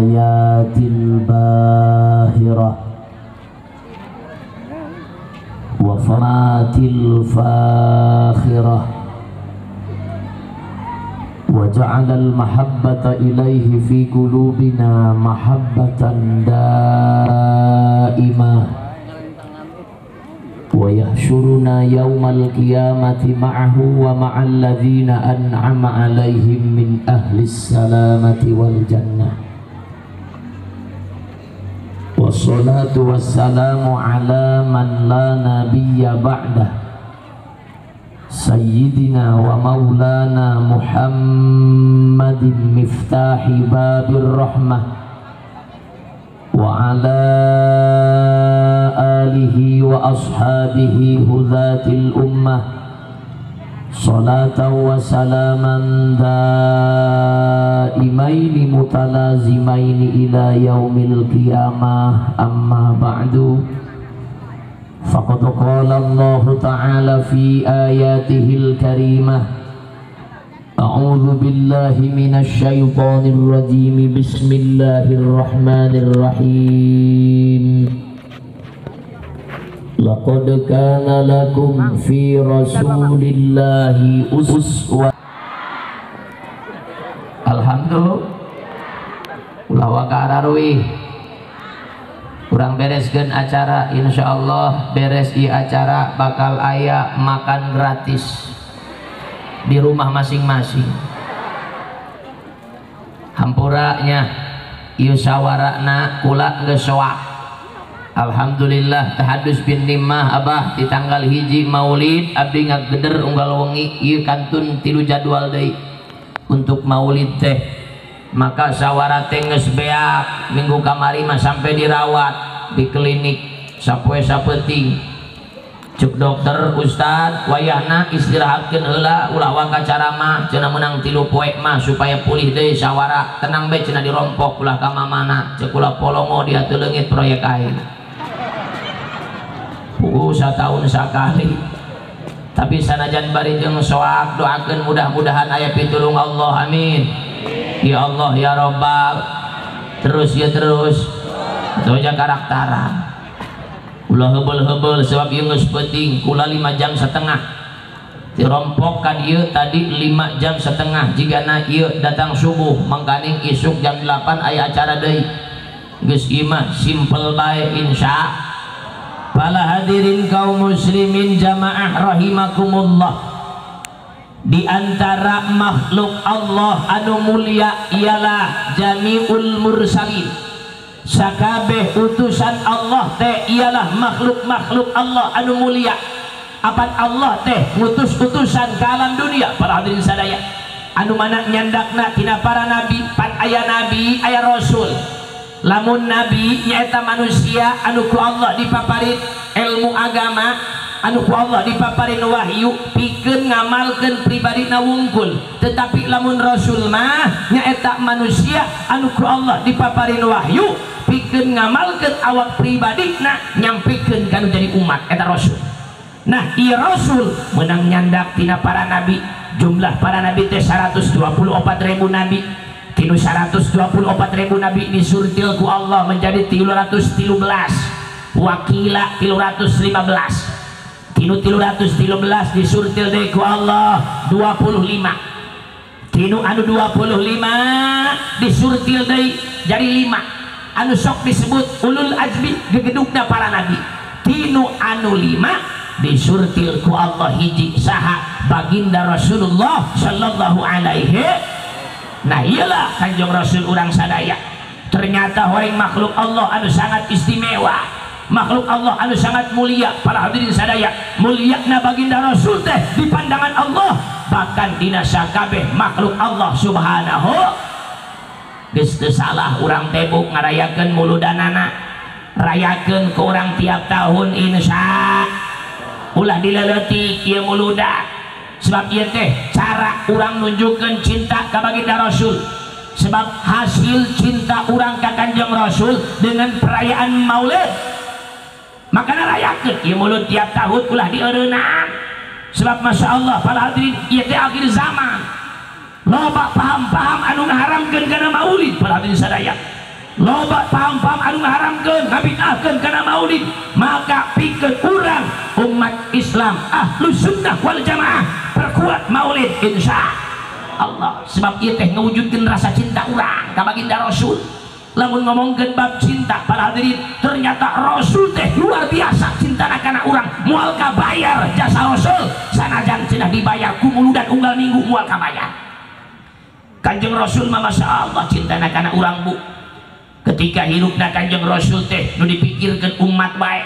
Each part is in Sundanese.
الآيات الباهرة وفمات الفاخرة وجعل المحبة إليه في قلوبنا محبة دائمة ويحشرنا يوم القيامة معه ومع الذين أنعم عليهم من أهل السلامة والجنة والصلاة والسلام على من لا نبي بعده سيدنا ومولانا محمد مفتاح باب الرحمة وعلى آله وأصحابه هداة الأمة صلاة وسلاما دائمين متلازمين إلى يوم القيامة أما بعد فقد قال الله تعالى في آياته الكريمة أعوذ بالله من الشيطان الرجيم بسم الله الرحمن الرحيم لقد كان لكم في رسول الله أسوة. Alhamdulillah ulah wakararuih urang bereskeun acara, insyaallah beres di acara bakal aya makan gratis di rumah masing-masing. Hampuranya ieu sawarana kula geus soak. Alhamdulillah tahadus bin nimah abah di tanggal 1 Maulid abdi ngageder unggal wengi ieu kantun 3 jadwal deui untuk Maulid teh. Maka sawara teh geus beak minggu kamari mah sampai dirawat di klinik sapoe sapeuting. Cuk dokter ustad wayahna istirahatkeun heula ulah waka caramah cenah meunang 3 poe mah supaya pulih deui sawara tenang bae cenah dirompok ulah ka mamana ceuk ulah polongo dia teu leungit proyek aing. Puguh sataun sakali tapi sanajan bari jeung soak doakeun mudah-mudahan aya pitulung Allah, amin ya Allah ya Rabbal. Terus ya terus atuh aja karakteran ulah hebel-hebel sebab ieu geus peuting kula 5,5 jam dirompokkan ieu tadi 5,5 jam jigana ieu datang subuh mangkaning isuk jam 8 aya acara deui geus ieu mah simpel bae insya. Para hadirin kaum muslimin jamaah rahimakumullah, di antara makhluk Allah anu mulia ialah jamiul mursalin. Sakabeh utusan Allah teh ialah makhluk-makhluk Allah anu mulia. Apan Allah teh ngutus utusan ke alam dunia para hadirin sadaya anu mana nyandakna tina para nabi, pan aya nabi aya rasul. Lamun nabi nyaeta manusia anu ku Allah dipaparin ilmu agama, anu ku Allah dipaparin wahyu pikeun ngamalkeun pribadina wungkul. Tetapi lamun rasul mah nyaeta manusia anu ku Allah dipaparin wahyu pikeun ngamalkeun awak pribadina nyampikeun kanu jadi umat eta rasul. Nah ieu rasul meunang nyandak tina para nabi. Jumlah para nabi teh 124.000 nabi. Tinu 124.000 nabi disurtil ku Allah menjadi 313 wakila 315. Tinu 313 disurtil deui ku Allah 25. Tinu anu 25 disurtil deui jadi 5 anu sok disebut ulul azmi gegedugna para nabi. Tinu anu 5 disurtil ku Allah hiji saha baginda Rasulullah sallallahu alaihi. Nah iyalah Kanjeng Rasul urang sadaya ternyata horeng makhluk Allah anu sangat istimewa, makhluk Allah anu sangat mulia. Para hadirin sadaya muliana baginda Rasul teh di pandangan Allah bahkan dina sakabeh makhluk Allah subhanahu. Geus teu salah urang tebuk ngarayakeun muludanana, rayakeun ke urang tiap tahun insya ulah dileleutik ieu muludan. Sebab ieu teh cara urang nunjukkeun cinta ka baginda Rasul. Sebab hasil cinta urang ka Kanjeng Rasul dengan perayaan Maulid makana rayakeun ieu mulud tiap tahun ulah dieureunang. Sebab masya Allah para hadirin ieu teh akhir zaman loba paham-paham anu ngaharamkeun kana maulid para hadirin sadaya. Loba paham-paham anu ngaharamkeun, ngabid'ahkeun kana maulid, maka pikeun urang umat Islam Ahlus Sunnah wal Jamaah perkuat maulid insya Allah. Sebab ieu teh ngawujudkeun rasa cinta urang ka baginda Rasul. Lamun ngomongkeun bab cinta para hadirin, ternyata Rasul teh luar biasa cintana kana urang, moal kabayar jasa Rasul sanajan cenah dibayar ku muludan unggal minggu moal kabayar. Kanjeng Rasul mah masya Allah cintana kana urang bu. Ketika hirupna Kanjeng Rasul teh nu dipikirkeun umat bae,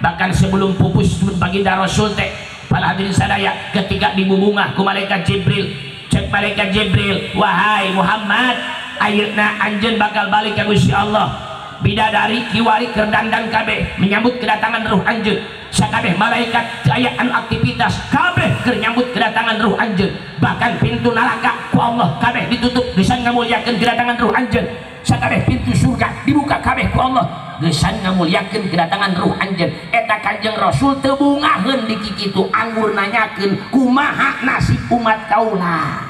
bahkan sebelum pupus baginda Rasul teh para hadirin sadaya ketika dibubungah ku malaikat Jibril, cek malaikat Jibril, wahai Muhammad, ayeuna anjeun bakal balik ka Gusti Allah, bidadari kiwari keur dandan kabeh menyambut kedatangan ruh anjeun, sakabeh malaikat aya anu aktivitas kabeh keur nyambut kedatangan ruh anjeun, bahkan pintu neraka ku Allah kabeh ditutup geus ngamulyakeun kedatangan ruh anjeun, sakabeh pintu surga dibuka kabeh ku Allah geus ngamulyakeun kedatangan ruh anjeun. Eta Kanjeng Rasul teu bungaheun di kitu anggur nanyakeun kumaha nasib umat kaula.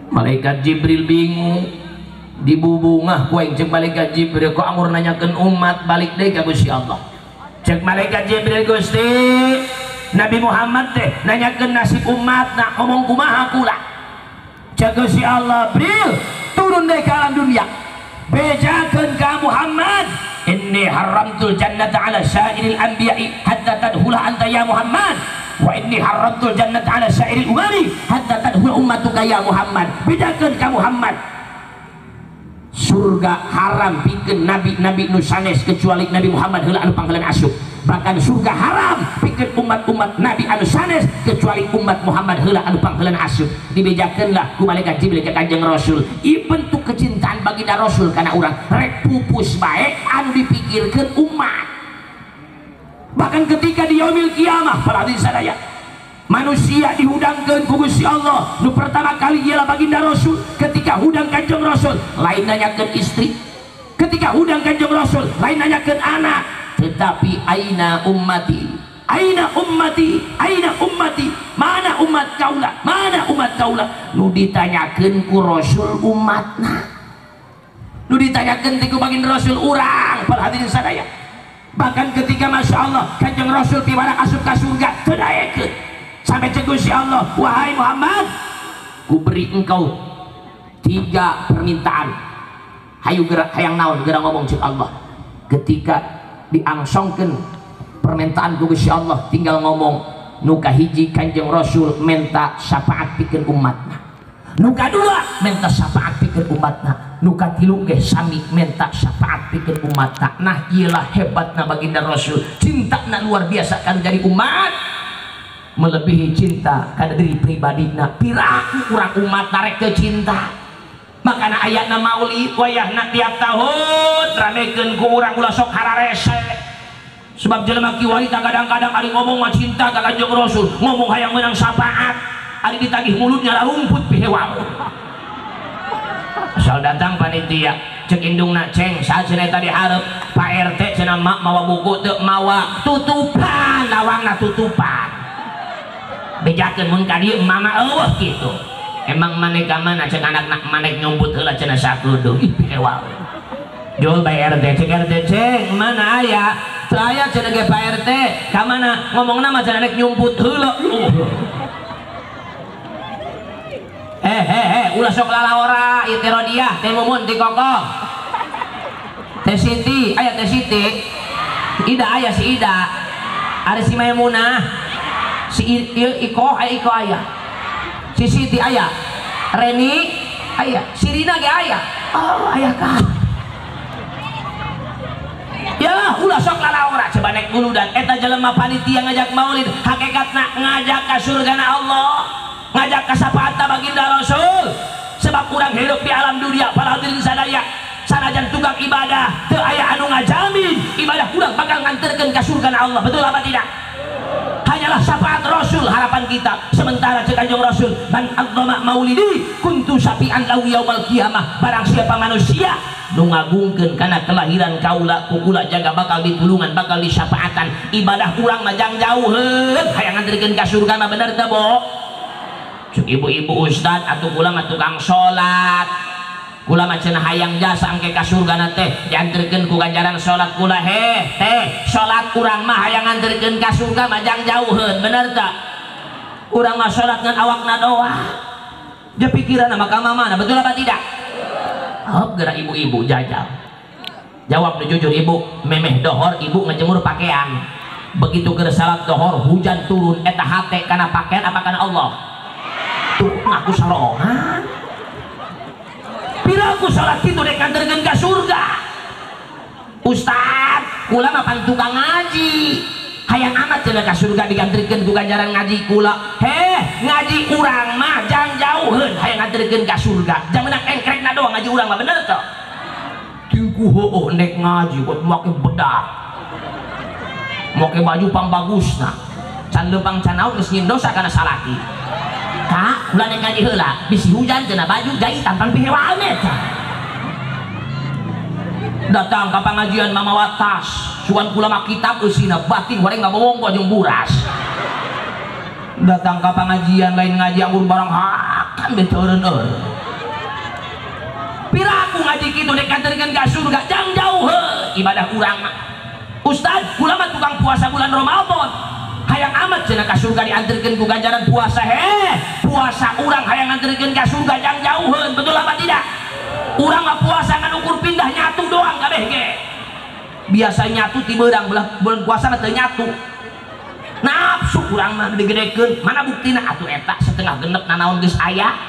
Malaikat Jibril bingung, dibubungah ku aing cek malaikat Jibril kok anggur nanyakeun umat, balik deui ka Gusti Allah. Cek malaikat Jibril, Gusti Nabi Muhammad teh nanyakeun nasib umat, nah ngomong kumaha kula. Cek Gusti Allah, Bril turun deui ka alam dunia, bejakeun ka Muhammad, inni haramtul jannata ala syairil anbiya'i hatta tadkhula anta ya Muhammad, wa inni haramtul jannata ala syairil umami hatta tadkhula ummatuka ya Muhammad. Bejakeun ka Muhammad, surga haram pikeun nabi-nabi nu sanes kecuali Nabi Muhammad heula anu pangheulana asup. Bahkan surga haram pikeun umat-umat nabi anu sanes kecuali umat Muhammad heula anu pangheulana asup. Dibejakeunlah ku malaikat Jibril ka Kanjeng Rasul. Ieu bentuk kecintaan baginda Rasul kana urang, rek pupus bae anu dipikirkeun umat. Bahkan ketika di yaumil kiamah para hadirin sadaya, manusia dihudangkeun ku Gusti Allah. Nu pertama kali ialah baginda Rasul. Ketika hudang Kanjeng Rasul, lain nanyakeun istri. Ketika hudang Kanjeng Rasul, lain nanyakeun anak. Tetapi aina ummati, aina ummati, aina ummati, mana umat kaula, mana umat kaula. Nu ditanyakeun ku Rasul umatna, nu ditanyakeun ti ku baginda Rasul urang para hadirin sadaya. Bahkan ketika masya Allah Kanjeng Rasul piwara asup ka surga teu daekeun. Sampai cek Gusti Allah, wahai Muhammad, ku beri engkau 3 permintaan. Hayu gerak hayang naon geura ngomong cek Allah. Ketika diangsongkeun permintaan ku Gusti Allah, tinggal ngomong. Nu kahiji Kanjeng Rasul menta syafaat pikeun umatna, nu kadua menta syafaat pikeun umatna, nu katilu ge sami menta syafaat pikeun umatna. Nah ieulah hebatna baginda Rasul, cintana luar biasa kan jadi umat, melebihi cinta kana diri pribadina. Piraku urang umat narek ke cinta. Makana ayatna maulid wayahna tiap tahun ramekeun ku urang ulah sok hararese. Sebab jelema kiwari kadang-kadang ari ngomong mah cinta ka Kanjeng Rasul, ngomong hayang menang syafaat, ari ditagih mulutnya rumput pihewa. Asal datang panitia, cek indungna ceng, saha cenah eta dihareup, Pak RT cenah mak mawa buku teu mawa, tutupan lawangna tutupan. Bejakeun mun ka dieu mama eueuh kitu. Emang maneh ka mana cek anakna maneh nyumput heula cenah sakudu. Ih pihewa. Jol bae RT, cek RT ceng, mana aya? Teu aya cenah ge Pak RT, ka mana? Ngomongna mah cenah rek nyumput heula. Ulah sok lalaora ieu teh Rodiah, teh Mumun, teh Kokom. Teh Siti, aya teh Siti. Ida aya si Ida. Ada si Maimunah. Si ieu Iko, aya Iko aya. Si Siti aya. Reni aya, si Rina ge aya. Oh, aya ka. Ya ulah sok lalaora coba naik muludan eta jelema panitia ngajak maulid hakikatna ngajak ka surgana Allah, ngajak ka syafaatna baginda Rasul. Sebab urang hidup di alam dunia para hadirin sadaya, sanajan tukang ibadah teu aya anu ngajamin ibadah urang bakal nganterkeun ka surgana Allah. Betul apa tidak? Hanyalah syafaat Rasul harapan kita. Sementara cek Kanjeng Rasul, man adzama maulidi kuntu syafi'an lahu yaumal qiyamah. Barang siapa manusia nu ngagungkeun kana kelahiran kaula ku kula jaga bakal ditulungan, bakal disyafaatan. Ibadah urang mah jang jauheun hayang nganterkeun ka surga mah, bener teu, Bo? Cek ibu-ibu ustad atuh kula mah tukang salat. Kula mah cenah hayang jasa engke ka surgana teh dianterkeun ku ganjaran salat kula heh teh salat urang mah hayang nganterkeun ka surga mah jang jauheun bener teu? Urang mah salat ngan awakna doang. Dia pikiran sama ka mamana betul apa tidak? Hop geura ibu-ibu jajal. Jawab nu jujur ibu, memeh dohor ibu ngejemur pakaian. Begitu keur salat dohor hujan turun eta hate kana pakaian apa kana Allah? Tuh ngaku saroongan. Piraku salat kitu dek nganterkeun ka surga. Ustad, kula mah pan tukang ngaji. Hayang amat cenah ka surga diganterkeun ku ganjaran ngaji kula. Heh, ngaji urang mah jang jauheun hayang nganterkeun ka surga. Jang menang engkrekna doang ngaji urang mah bener teu? Tingku heueuh nek ngaji buat make bedak. Make baju pangbagusna. Can leumpang can naon geus nyieun dosa kana salaki. Kak, kula nek ngaji heula, bisi hujan cenah baju jahitan pan pihewaan eta. Datang ka pangajian mamawa tas, sugan kula mah kitab eusina batin goreng ngabowong jeung buras. Datang ka pangajian lain ngaji anggur barang hakan be teureun. Piraku ngaji kitu dek nganterkeun ka surga, jang jauh heuh ibadah urang mah. Ustad, kula mah tukang puasa bulan Ramadan. Hayang amat cenah ka surga dianterkeun ku ganjaran puasa heh puasa urang hayang nganterkeun ka surga jang jauheun betul apa tidak? Urang mah puasa ngan ukur pindah nyatu doang kabeh ge. Biasa nyatu ti beurang belah bulan puasa mah teu nyatu. Nafsu urang mah digedekeun, mana buktina atuh eta setengah genep nanaon geus aya.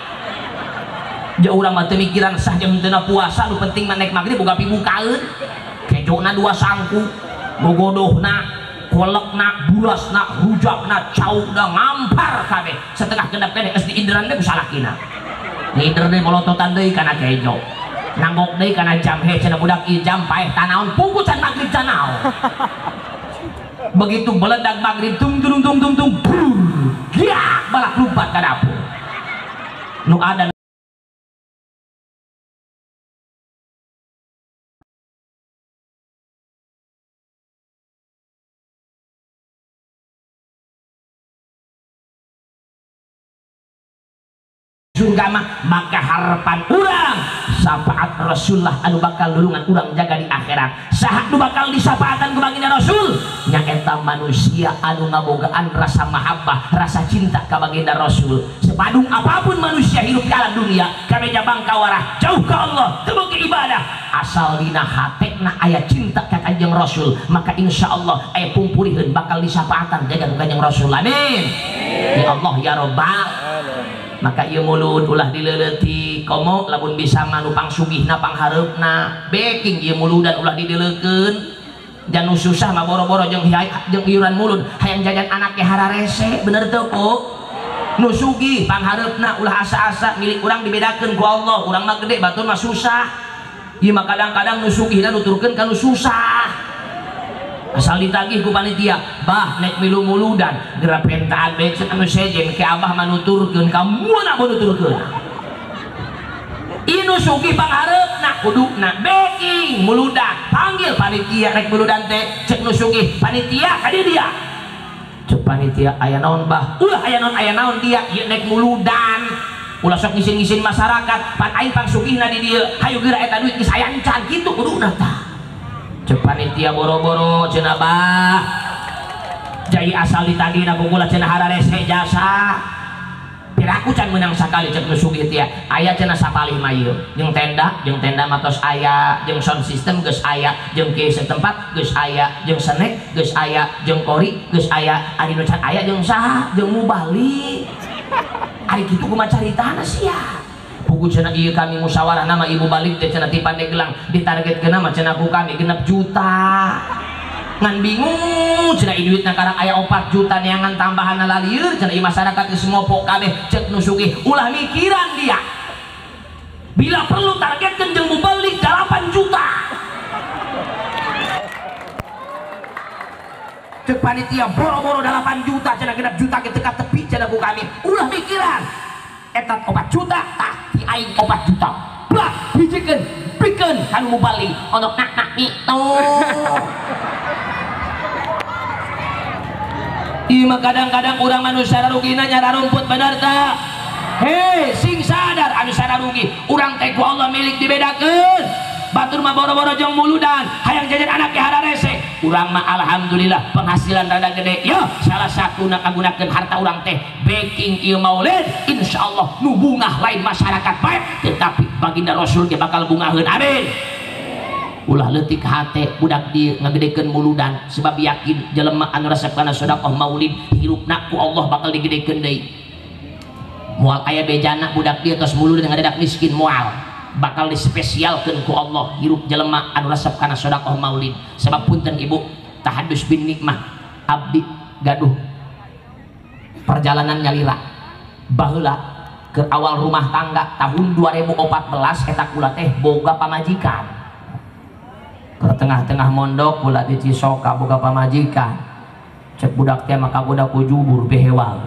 Ja urang mah teu mikiran sah jeung henteu puasa, nu penting mah nek magrib boga pibukaeun. Kejona dua sangku, gogodohna kolekna, burasna, rujakna, caukna, ngampar kabeh. Setengah genep keneh geus diinderan teh ku salakina. Ngider deui molototan deui kana kejo. Nanggok deui kana jam he cenah budak ieu jam paeh tanaon pungku can magrib can naon. Begitu meledak magrib tung tung tung tung tung brur. Giak balak lompat ka dapur. Nu ada surga mah maka harapan urang syafaat Rasulullah anu bakal lulungan urang jaga di akhirat. Saha nu bakal disafaatan ku baginda Rasul nyaeta manusia anu ngabogaan rasa mahabbah, rasa cinta ka baginda Rasul. Sepadung apapun manusia hidup di alam dunia kabeja bangkawarah jauh ka Allah teu boga ibadah asal dina hatena aya cinta ka Kanjeng Rasul maka insyaallah aya pumpuriheun bakal disafaatan jaga ku Kanjeng Rasul. Amin ya Allah ya Rabbal. Maka ieu mulut ulah dileuleutih komo lamun bisa mah nu pangsugihna panghareupna beking ieu muludan ulah dideleukeun jan nu susah mah boro-boro jeung iuran mulud hayang jajan anak ge hararese bener teu ku nu sugih panghareupna ulah asa-asa milik urang dibedakeun ku Allah urang mah gede batur mah susah ieu mah kadang-kadang nu sugihna nuturkeun ka nu susah asal ditagih ku panitia bah nek milu muludan geura pentaan bae cenah anu sejen ke abah manuturkeun ka moal nuturkeun ieu nu sugih panghareupna kuduna beking muludan panggil panitia rek muludan teh cek nu sugih panitia ka dieu dia cek panitia aya naon bah ulah aya naon dia ieu nek muludan ulah sok ngisin-ngisin masyarakat pan aing pangsugihna di dieu hayu geura eta duit geus aya encan kitu kuduna tah. Cek panitia boro-boro cenah bah jai asal ditagihna ku kula cenah hararese jasa piraku can meunang sakali cek nu sugih teh aya cenah sapalih mah ieu jeung tenda matos aya jeung sound system geus aya jeung kieu setempat geus aya jeung snack geus aya jeung kori geus aya ari nu can aya jeung saha jeung mubalik ari kitu kumaha caritana sia. Pugu cenah ieu kami musyawarah nama ibu balik teh cenah ti Pandeglang ditargetkeun mah cenah ku kami 6 juta ngan bingung cenah ieu duitna karang aya 4 juta neangan tambahan lalieur cenah ieu masyarakat geus mopo kabeh cek nu sugih ulah mikiran dia bila perlu targetkeun jeung mubalik 8 juta cek panitia boro-boro 8 juta cenah 6 juta ge teu tepi cenah ku kami ulah mikiran eta 4 juta tah di aing 4 juta blah hijikeun pikeun kanu mubalik onok nak nak itu. Ieu mah kadang-kadang urang manusia rarugina nyara rumput bener teh. Hei sing sadar anu sanarugi urang teh ku Allah milik dibedakeun. Batur mah boro-boro jeung muludan hayang jajan anak ge hararese. Urang mah alhamdulillah penghasilan rada gede. Yo salah satuna kagunakeun harta urang teh backing ieu maulid insyaallah nu bungah lain masyarakat bae tetapi baginda Rasul ge bakal bungaheun. Amin. Ulah leutik hate budak dieu ngagedekeun muludan sebab yakin jelema anu resep kana sedekah maulid hirupna ku Allah bakal digedekeun deui. Moal aya bejana budak dieu tos muludan ngadadak miskin moal. Bakal dispesialkeun ku Allah hirup jelema anu resep kana sedekah maulid. Sebab punten ibu tahadus bin nikmah abdi gaduh perjalanan nyalira baheula ke awal rumah tangga tahun 2014 eta kula teh boga pamajikan. Ke tengah-tengah mondok kula di Cisoka boga pamajikan. Cek budak teh maka budak ku jubur behewal.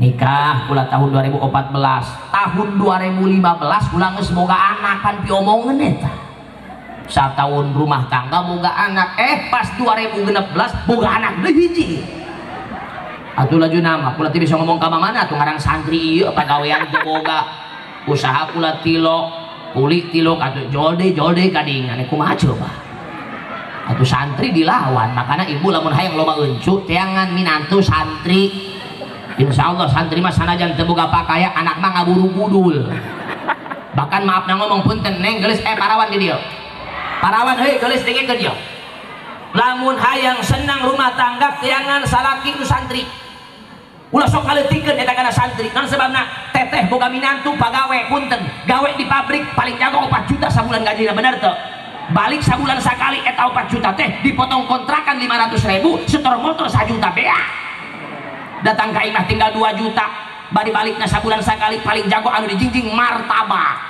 Nikah kula tahun 2014, tahun 2015 kula geus boga anak kan piomongeun eta. Satahun rumah tangga boga anak, pas 2016 boga anak deui hiji. Atuh laju nama kula teh bisa ngomong ka mana atuh ngarang santri ieu pagawean teu boga. Usaha kula tilok, kulit tilok atuh jol deui kadingan kumaha coba. Atuh santri dilawan, makana ibu lamun hayang loba encu teangan minantu santri. Insya Allah santri mah sanajan teu boga pakaya anak mah ngaburu gudul. Bahkan maaf na ngomong punten neng geulis parawan di dieu. Parawan heuy geulis dengkeun dieu. Lamun hayang senang rumah tangga teangan salaki nu santri. Ulah sok kaleutikeun eta kana santri. Naon sebabna? Teteh boga minantu pagawe punten, gawe di pabrik paling jago 4 juta sabulan gajina bener teu? Balik sabulan sakali eta 4 juta teh dipotong kontrakan 500.000, setor motor 1 juta beak. Datang ka imah tinggal 2 juta, bari balikna sabulan sakali paling jago anu dijingjing martabak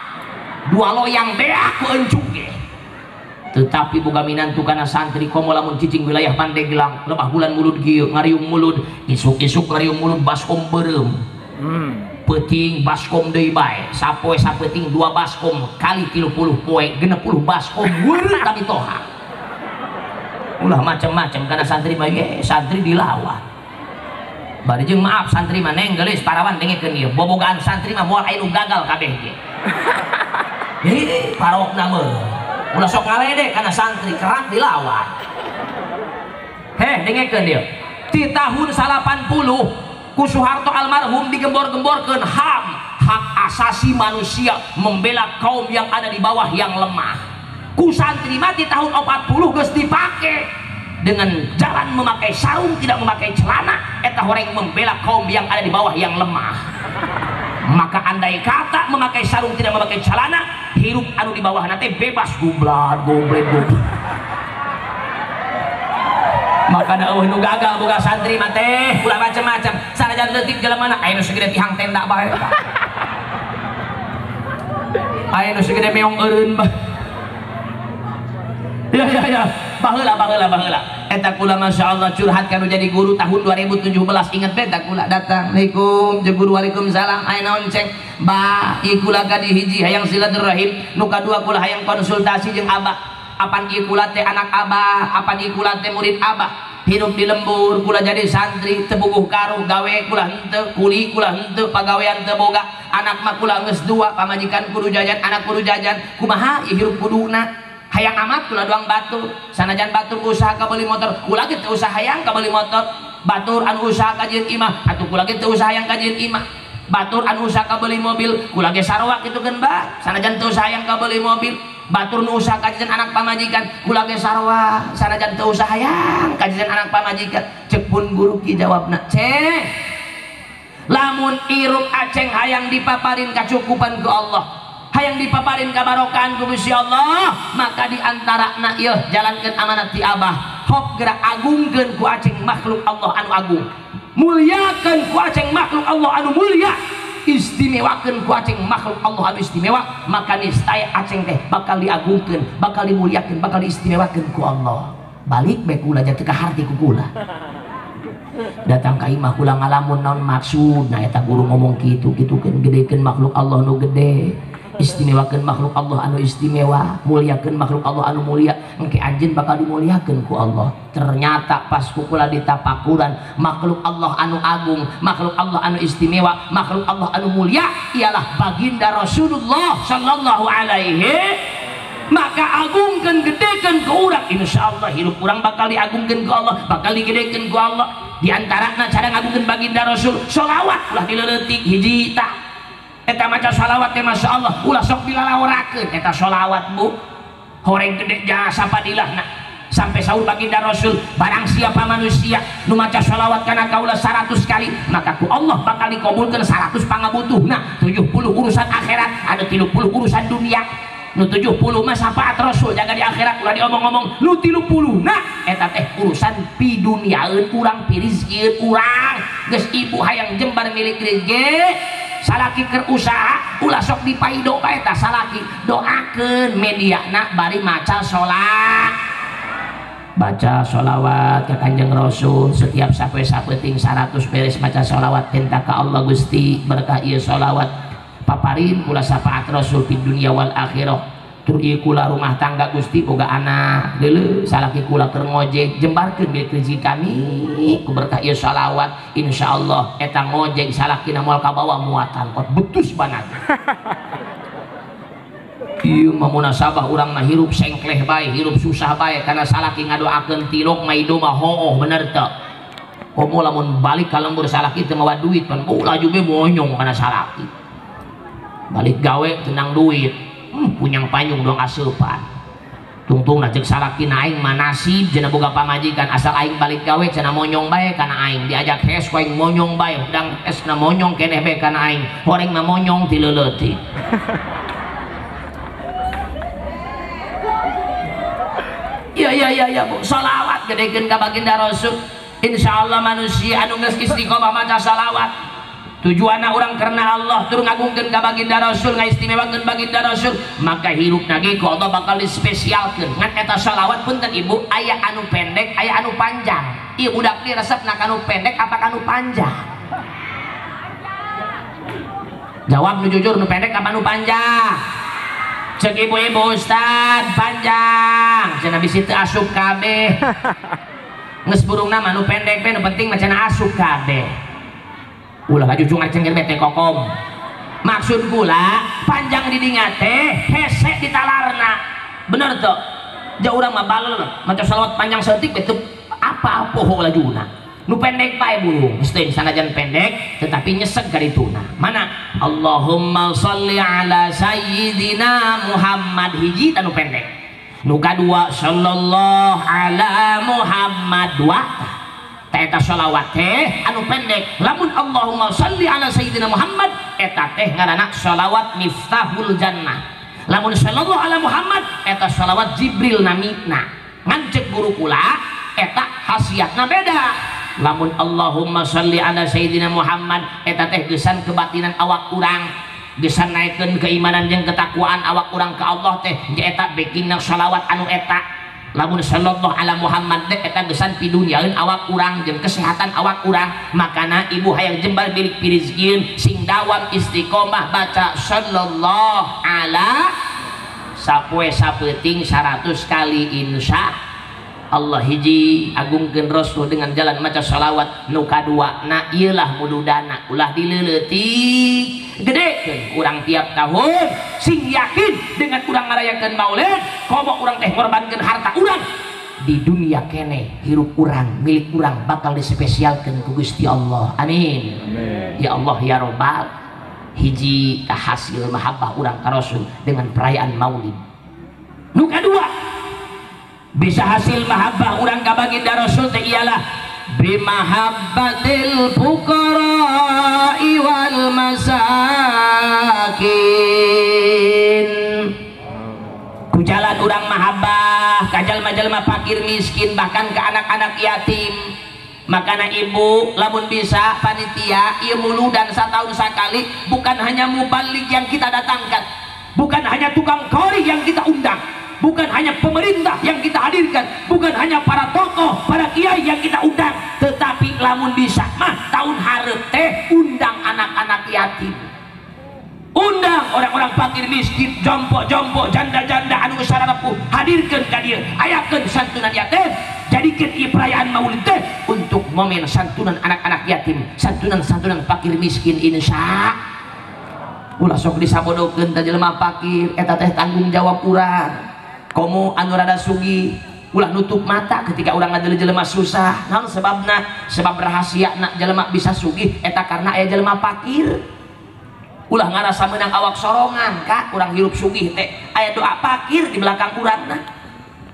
2 loyang beak ku encuk ge. Tetapi boga minantu kana santri komo lamun cicing wilayah Pandeglang lebah bulan mulud kieu ngariung mulud isuk-isuk ngariung mulud baskom beureum. Peuting baskom deui bae sapoe sapeuting 2 baskom kali 30 poe 60 baskom weureut kami toha. Ulah macem-macem kana santri mah ye santri dilawan. Bari jeung maaf santri mah neng geulis parawan dengekeun ieu bobogaan santri mah moal aya nu gagal kabeh ge. Hei parokna mah ulah sok ngaledek kana santri kerap dilawan. Heh dengekeun ieu di tahun 80 ku Soeharto almarhum digembor-gemborkeun HAM, hak asasi manusia membela kaum yang ada di bawah yang lemah. Ku santri mah di tahun 40 geus dipake dengan jalan memakai sarung tidak memakai celana eta horeng membela kaum yang ada di bawah yang lemah. Maka andai kata memakai sarung tidak memakai celana hirup anu di bawah nanti bebas gublat goblet goblet. Maka eueuh nu gagal boga santri mah teh ulah macem-macem sanajan leutik jelema mana aya nu segede tihang tenda bae, aya nu segede meong eureun bae. Ya ya ya baheula baheula baheula eta kula masyaallah curhat kanu jadi guru tahun 2017 inget bae eta kula datang assalamualaikum jeung guru waalaikumsalam aya naon ceng ba ieu kula ka di hiji hayang silaturahim nu kadua kula hayang konsultasi jeung abah apan ieu kula teh anak abah apan ieu kula teh murid abah hirup di lembur kula jadi santri teu buguh karuh gawe kula henteu kuli kula henteu pagawean teu boga anak mah kula geus dua pamajikan kudu jajan anak kudu jajan kumaha ieu hirup kuduna hayang amat kula doang batur sanajan batur usaha kabeli motor kula ge teu usaha hayang kabeli motor batur anu usaha ka jeung imah atuh kula ge teu usaha hayang ka jeung imah batur anu usaha kabeli mobil kula ge sarua kitu keun bah sanajan teu usaha hayang kabeli mobil batur nu usaha ka jeung anak pamajikan kula ge sarua sanajan teu usaha hayang ka jeung anak pamajikan. Cek pun guru ki jawabna ceng lamun irup aceng hayang dipaparin kacukupan ku Allah hayang dipaparin kabarokan ku Gusti Allah maka diantara na ieu jalankeun amanat ti abah hop gerak agungkeun ku aceng makhluk Allah anu agung muliakeun ku aceng makhluk Allah anu mulia istimewakeun ku aceng makhluk Allah anu istimewa maka niscaya aceng teh bakal diagungkeun bakal dimuliakeun bakal diistimewakeun ku Allah. Balik bae kula jatuh ka harti ku kula datang ka imah kula ngalamun naon maksudna eta guru ngomong kitu kitukeun gedekeun makhluk Allah nu gede Istimewakeun makhluk Allah anu istimewa, muliakeun makhluk Allah anu mulia, engke anjeun bakal dimuliakeun ku Allah. Ternyata pas kukula ditapakuran makhluk Allah anu agung, makhluk Allah anu istimewa, makhluk Allah anu mulia ialah baginda Rasulullah sallallahu alaihi. Maka agungkeun, gedekeun ke urang, insyaallah hidup urang bakal diagungkeun ku Allah, bakal digedekeun ku Allah. Di antarana cara ngagungkeun baginda Rasul, sholawat ulah dileuletik hiji tah. Eta maca sholawat teh masya Allah ulah sok dilalaorakeun eta sholawat bu horeng gede jasa padilahna sampai sahur baginda Rasul barang siapa manusia nu maca sholawat kana kaula 100 kali maka ku Allah bakal dikabulkeun 100 pangabutuhna, 70 urusan akhirat ada 30 urusan dunia. Nu 70 mah syafaat Rasul jaga di akhirat ulah diomong-omong. Nu 30 nah eta teh urusan piduniaeun urang, pirizkieun urang. Geus ibu hayang jembar milik rezeki salaki keur usaha ulah sok dipaido bae tah salaki, doakeun mediana bari maca sholat, baca sholawat ke Kanjeng Rasul setiap sapoe sapeuting 100 beres maca sholawat minta ka Allah Gusti berkah ieu sholawat paparin kula syafaat Rasul di dunia wal akhirah. Tur ieu kula rumah tangga Gusti boga anak deuleu salaki kula keur ngojek jembarkeun milik rezeki kami ku berkah ieu sholawat insyaallah eta ngojek salakina moal kabawa muatan kot betus banget. Ieu mah munasabah urang mah hirup sengkleh bae, hirup susah bae karena salaki ngadoakeun tilok maido mah hooh bener teu. Komo lamun balik ka lembur salaki teu mawa duit pan laju be monyong kana salaki. Balik gawe tenang duit, punyang panyung dong asupan. Tungtung na cek salaki na aing mah nasib cenah boga pamajikan asal aing balik gawe cenah monyong bae kana aing, diajak hes ku aing monyong bae, hudang esna monyong keneh bae kana aing, horeng mah monyong ti leuletik. Ya ya ya ya bu, salawat gedekeun ka baginda Rasul. Insyaallah manusia anu geus istiqomah maca salawat tujuanna urang karena Allah tur ngagungkeun ka baginda Rasul, ngaistimewakeun baginda Rasul, maka hirupna ge ku Allah bakal dispesialkeun. Ngan eta shalawat punten ibu aya anu pendek aya anu panjang. Ieu budak ieu resepna kanu pendek apa kanu panjang? Jawab nu jujur, nu pendek apa nu panjang? Cek ibu-ibu ustad panjang cenah bisi teu asup kabeh. Geus burungna mah nu pendek we nu penting mah cenah asup kabeh. Ulah laju cungar cengir bete kokom. Maksud kula panjang didinga teh hese ditalarna. Bener tuh. Jauh urang mah balel maca salawat panjang saeutik bete apa poho lajuna. Nu pendek bae burung. Geus teh sanajan pendek tetapi nyeseg ka dituna. Mana? Allahumma sholli ala sayyidina Muhammad hiji tanu pendek. Nu kadua sallallahu ala Muhammad dua. Eta sholawat teh anu pendek. Lamun Allahumma sholli ala sayyidina Muhammad eta teh ngaranna sholawat miftahul jannah. Lamun sallallahu ala Muhammad eta sholawat Jibril namina. Ngan cek guru kula eta khasiatna beda. Lamun Allahumma sholli ala sayyidina Muhammad eta teh geusan kebatinan awak urang, geusan naikeun keimanan jeung ketakwaan awak urang ka Allah teh eta bekingna sholawat anu eta. Lamun sallallahu ala Muhammad teh eta gesan pidunyaeun awak urang jeung kesehatan awak urang. Makana ibu hayang jembar bilik pirizkieun sing dawam istiqomah baca sallallahu ala sapoe sapeuting 100 kali insya Allah. Hiji agungkeun Rasul dengan jalan maca sholawat. Nu kadua na ieu lah mududana ulah dileuletik gedekeun urang tiap tahun sing yakin dengan urang ngarayakeun maulid komo urang teh ngorbankeun harta urang di dunia kene hirup urang milik urang bakal dispesialkeun ku Gusti Allah. Amin. Amin. Ya Allah ya Robbal. Hiji hasil mahabbah urang ka Rasul dengan perayaan maulid. Nu kadua bisa hasil mahabbah urang ka baginda Rasul teh ialah bimahabbatil fuqara'i wal masakin. Ku jalan urang mahabbah ka jalma-jalma fakir miskin bahkan ke anak-anak yatim. Makana ibu lamun bisa panitia ieu muludan satahun sakali bukan hanya mubalig yang kita datangkan, bukan hanya tukang kori yang kita undang, bukan hanya pemerintah yang kita hadirkan, bukan hanya para tokoh, para kiai yang kita undang, tetapi lamun bisa mah tahun hareup teh undang anak-anak yatim. Undang orang-orang fakir miskin, jompo-jompo, janda-janda anu sararapuh, hadirkeun ka dieu, ayakeun santunan yatim, jadikeun ieu perayaan maulid teh untuk momen santunan anak-anak yatim, santunan-santunan fakir miskin insya. Ulah sok disabodokeun teh jelema fakir, eta teh tanggung jawab urang. Komo anu rada sugih, ulah nutup mata ketika urang ngadeuleu jelema susah. Naon sebabna? Sebab rahasiana jelema bisa sugih eta karena aya jelema fakir. Ulah ngarasa menang awak sorongan kak, urang hirup sugih teh aya doa fakir di belakang urangna.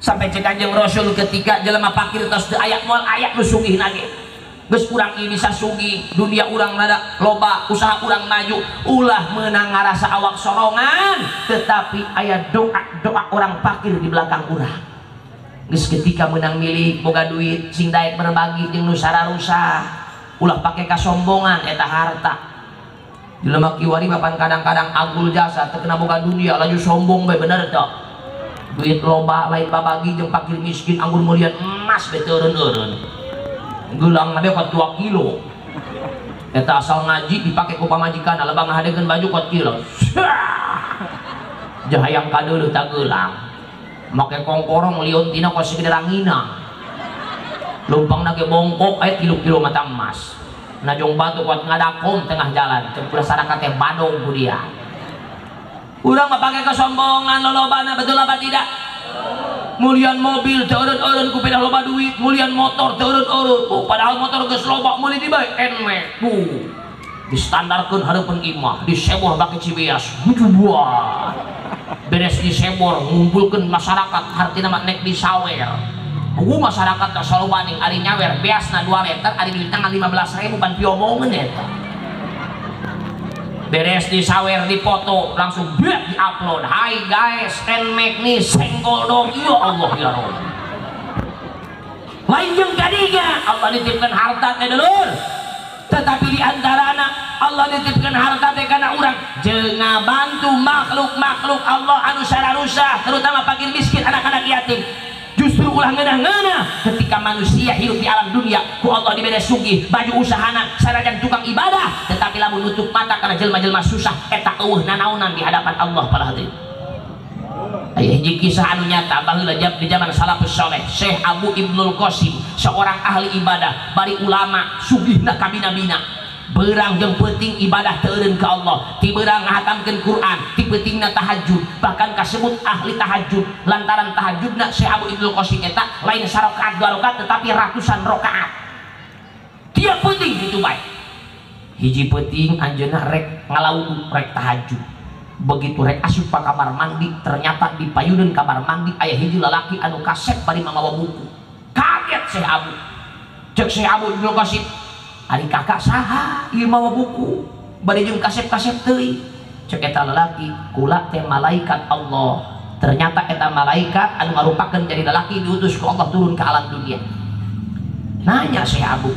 Sampai cek Kanjeng Rasul ketika jelema fakir tos teu aya moal aya nu sugih nage. Geus urang ieu bisa sugih, dunia urang rada loba, usaha urang maju, ulah menang ngarasa awak sorongan, tetapi aya doa-doa orang fakir di belakang urang. Geus ketika menang milik boga duit sing daek berbagi jeung nu sararusah, ulah pake kasombongan eta harta. Jelema kiwari bapan kadang-kadang agul jasa teu kena boga dunia laju sombong bae, bener teu? Duit loba lain babagi jeung fakir miskin, anggur mulian emas bae teu eureun-eureun. Gelang na kot 2 kilo. Eta asal ngaji dipake ku pamajikan, lebang ngahadekeun baju kot kilo. Jahayang kadeuleuh ta geulang. Make kongkorong liontina kos segede ranginang. Lumpangna ge bongkok aya 3 kilo mata emas. Najong batu kuat ngadakom tengah jalan, cek pula saraka teh badong ku dia. Urang mah pake kesombongan lolobana, betul apa tidak? Mulian mobil teu eureun-eureun ku pindah loba duit, mulian motor teu eureun-eureun. Oh, padahal motor geus loba meuli di bae Nmax. Tuh. Distandarkeun hareupeun imah, disebor bake Cibeas. Bujubuah. Beres disebor ngumpulkeun masyarakat hartina mah nek disawer. Buku masyarakat teh selalu banding ari nyawer beasna 2 liter ari duit tangan 15.000 pan piomongeun eta. Beres disawer dipoto langsung biak diupload. Hai guys, Nmax nih senggol dong. Ya Allah ya Rabb. Lain jeung kadinya Allah nitipkeun harta teh dulur. Tetapi di antarana Allah nitipkeun harta teh kana urang jeung ngabantu makhluk-makhluk Allah anu sararusah, terutama fakir miskin, anak-anak yatim. Justru ulah ngeunah-ngeunah ketika manusia hidup di alam dunia ku Allah dibere sugih, baju usahana sanajan tukang ibadah, tetapi lamun nutup mata karena jelma-jelma susah eta eueuh nanaonan di hadapan Allah para hadirin. Aya hiji kisah anu nyata baheula di zaman salafus saleh, Syekh Abu Ibnul Qasim, seorang ahli ibadah, bari ulama, sugihna kabina-bina. Berang jeung peuting ibadah teu eureun ka Allah, ti beurang ngahatamkeun Quran, ti peutingna tahajud, bahkan kasebut ahli tahajud lantaran tahajudna Syekh Abu Ibnul Qasim eta lain sarakaat dua rakaat tetapi ratusan rakaat. Tiap peuting kitu bae. Hiji peuting anjeunna rek ngalawu rek tahajud. Begitu rek asup ka kamar mandi, ternyata di payuneun kamar mandi aya hiji lalaki anu kasep bari mamawa buku. Kaget Syekh Abu. Cek Syekh Abu Ibnul Qasim, ari kakak saha ieu mawa buku bari jeung kasep-kasep teuing. Cek eta lalaki, kula teh malaikat Allah. Ternyata eta malaikat anu ngarupakeun jadi lalaki diutus ku Allah turun ke alam dunia. Nanya Syekh Abu,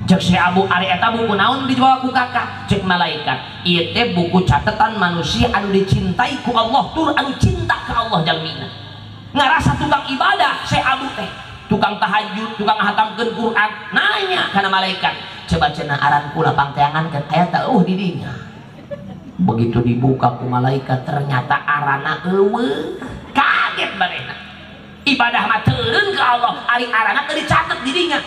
cek Syekh Abu, ari eta buku naon dibawa ku kakak? Cek malaikat, ieu teh buku catatan manusia anu dicintai ku Allah tur anu cinta ka Allah jalmina. Ngarasa tukang ibadah Syekh Abu teh, tukang tahajud, tukang ngahatamkeun Quran. Nanya kana malaikat, coba cenah aran kula pangteangankeun aya teh eueuh di dinya. Begitu dibuka ku malaikat ternyata arana eueuh. Kaget manehna. Ibadah mah teu eureun ka Allah, ari arana teu dicatet di dinya.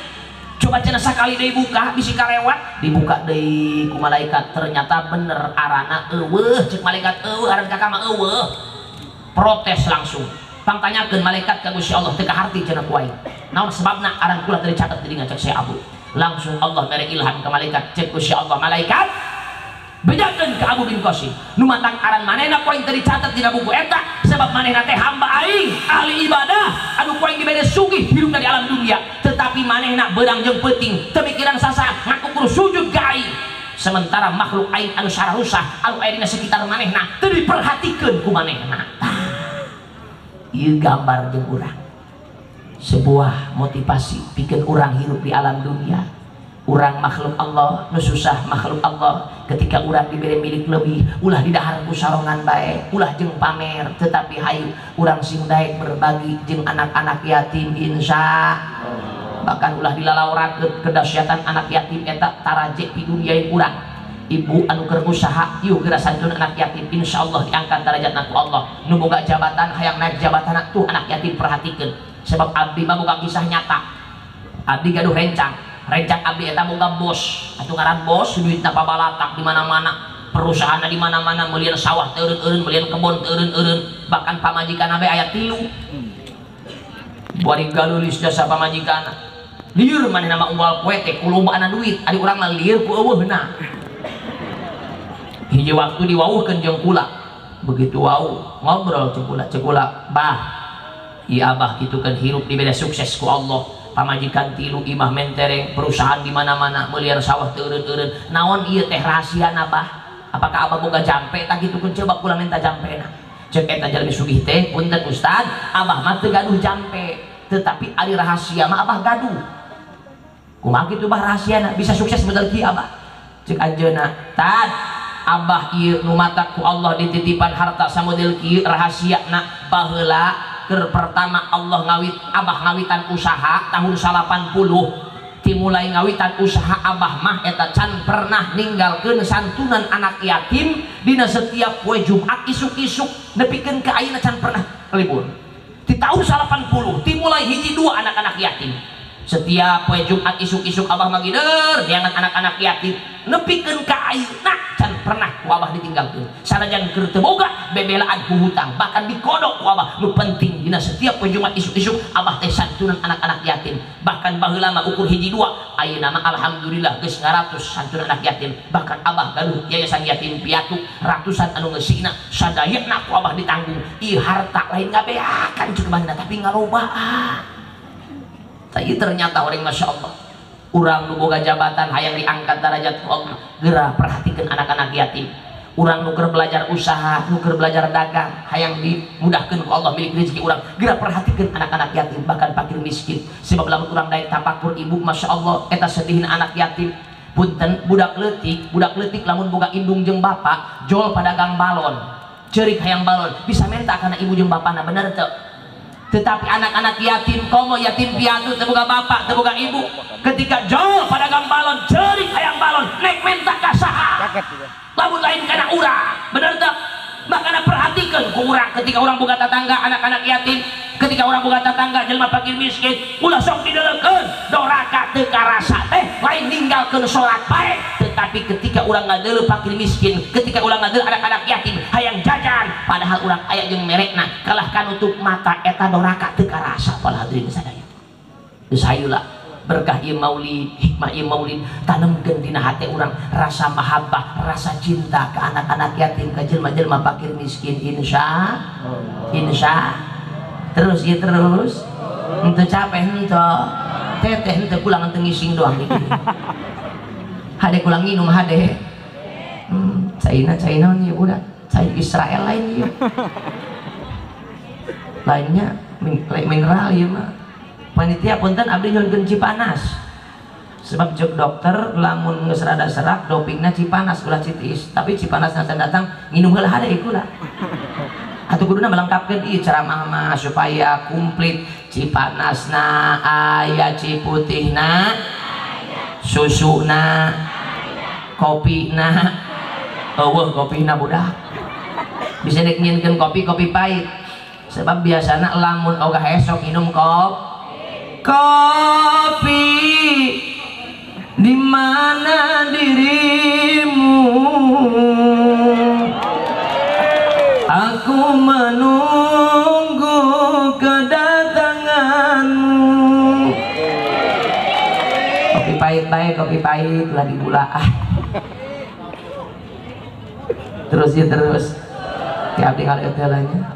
Coba cenah sakali deui buka bisi kalewat, dibuka deui ku malaikat ternyata bener arana eueuh. Cek malaikat eueuh, aran kakak mah eueuh. Protes langsung. Pangtanyakeun malaikat ka Gusti Allah teu kaharti cenah ku aing. Naon sebabna aran kula teu dicatet di dinya? Cek Syekh Abu. Langsung Allah mere ilham ka malaikat, cek Gusti Allah, malaikat bejakeun ka Abu bin Qasim, nu matang aran manehna ku aing teu dicatet dina buku eta sebab manehna teh hamba aing, ahli ibadah anu ku aing dibere sugih hirup di alam dunia, tetapi manehna beurang jeung peuting teu mikiran sasaat ngakukur sujud ka aing. Sementara makhluk aing anu sararusah anu aya dina sekitar manehna teu diperhatikeun ku manehna. Ieu gambar jeung urang, sebuah motivasi pikeun urang hirup di alam dunia. Urang makhluk Allah, nu susah makhluk Allah. Ketika urang diberi milik lebih, ulah didahar ku sarongan bae, ulah jeung pamer, tetapi hayu urang sing daek berbagi jeung anak-anak yatim insya. Bahkan ulah dilalawrakeun kedahsyatan anak yatim eta taraje di dunia urang. Ibu anu keur usaha ieu geura santun anak yatim, insyaallah diangkat darajatna ku Allah. Nu boga jabatan hayang naik jabatan tuh anak yatim perhatikeun. Sebab abdi mah boga kisah nyata. Abdi gaduh rencang, rencang abdi eta boga bos. Atuh ngaran bos duitna pabalatak di mana-mana, perusahaanna di mana-mana, meulian sawah teu eureun-eureun, meulian kebon teu eureun-eureun, bahkan pamajikan be aya 3. Bari galulis jasa pamajikanna. Lieur manehna mah unggal poe teh kulobana duit, ari urang mah lieur ku eueuhna. Hiji waktu diwauhkeun jeung kula. Begitu wau ngobrol jeung kula, ceuk kula, "Bah, ieu abah kitu kan hirup dibeda sukses ku Allah. Pamajikan 3, imah mentereng, perusahaan di mana-mana, meulian sawah teu eureun-eureun. Naon ieu teh rahasiana, Bah? Apakah abah boga jampe tah kitu keun coba kula minta jampena." Ceuk eta jalmi sugih teh, "Punten Ustad, abah mah teu gaduh jampe, tetapi ari rahasia mah abah gaduh." Kumaha kitu bah rahasiana bisa sukses modal kieu abah? Ceuk anjeunna, "Tad, abah ieu nu matak ku Allah dititipan harta samodel kieu rahasiana baheula keur pertama Allah ngawit abah ngawitan usaha tahun 80 dimulai ngawitan usaha abah mah eta can pernah ninggalkeun santunan anak yatim dina setiap poe Jumat isuk-isuk nepikeun ka ayeuna can pernah libur. Di tahun 80 dimulai hiji dua anak-anak yatim. Setiap poe Jumat isuk-isuk abah mah gider neangan anak-anak yatim nepikeun ka ayeuna can pernah ku abah ditinggalkeun. Sanajan keur teu boga bebelaan hutang bahkan dikodok ku abah. Nu penting dina setiap poe Jumat isuk-isuk abah teh santunan anak-anak yatim. Bahkan baheula mah ukur hiji dua, ayeuna mah alhamdulillah geus ngaratus santunan anak yatim. Bahkan abah gaduh yayasan yatim piatu ratusan anu ngeusina sadayana ku abah ditanggung. Ieu harta lain ngabeakan ceuk manehna tapi ngalobaan. Tapi ternyata orang masya Allah, urang nu boga jabatan hayang diangkat derajat ku Allah, geura perhatikan anak-anak yatim. Urang nu keur belajar usaha, nu keur belajar dagang, hayang dimudahkeun ku Allah milik rezeki urang, geura perhatikan anak-anak yatim bahkan fakir miskin. Sebab lamun urang daek tapakur ibu masya Allah eta sedihin anak yatim. Punten budak leutik lamun boga indung jeung bapak jol padagang balon, ceurik hayang balon, bisa minta kana ibu jeung bapana, bener teu? Tetapi anak-anak yatim komo yatim piatu teu boga bapak teu boga ibu, ketika jol padagang balon ceurik hayang balon nek minta ka saha? Lamun lain kana urang, bener teu? Makana perhatikeun ku urang ketika urang boga tatangga anak-anak yatim, ketika urang boga tatangga jelema fakir miskin, ulah sok dideulekeun doraka teu karasa teh lain ninggalkeun salat bae, tetapi ketika urang ngadeuleu fakir miskin, ketika urang ngadeuleu anak-anak yatim hayang jajan padahal urang aya jeung merekna kalah kanutup mata eta doraka teu karasa. Para hadirin sadaya, geus hayula berkah ieu maulid, hikmah ieu maulid tanemkeun dina hate urang rasa mahabbah, rasa cinta ke anak-anak yatim, ke jelema-jelema fakir miskin. Insya insya terus ieu terus henteu capek henteu teteh henteu pulang henteu ngising doang gitu. Hade kulang nginum hade. China China ieu budak, cai Israel lain ieu. Lainnya mineral ieu mah. Panitia punten abdi nyuhunkeun Cipanas. Sebab cek dokter lamun geus rada serak dopingna Cipanas ulah Citiis, tapi Cipanas can datang nginum heula hade ieu lah. Atuh kuduna melengkapkeun ieu ceramah mah supaya komplit. Cipanasna aya, Ciputihna susuna, kopina eueuh kopina budak. Bisa nek nyieunkeun kopi kopi pahit. Sebab biasana lamun ogah esok minum kopi. Kopi di mana dirimu, aku menunggu kedatanganmu. Kopi pahit baik, kopi pahit lah digula. Terus ya terus. Ya abdi ngaleut heulanya.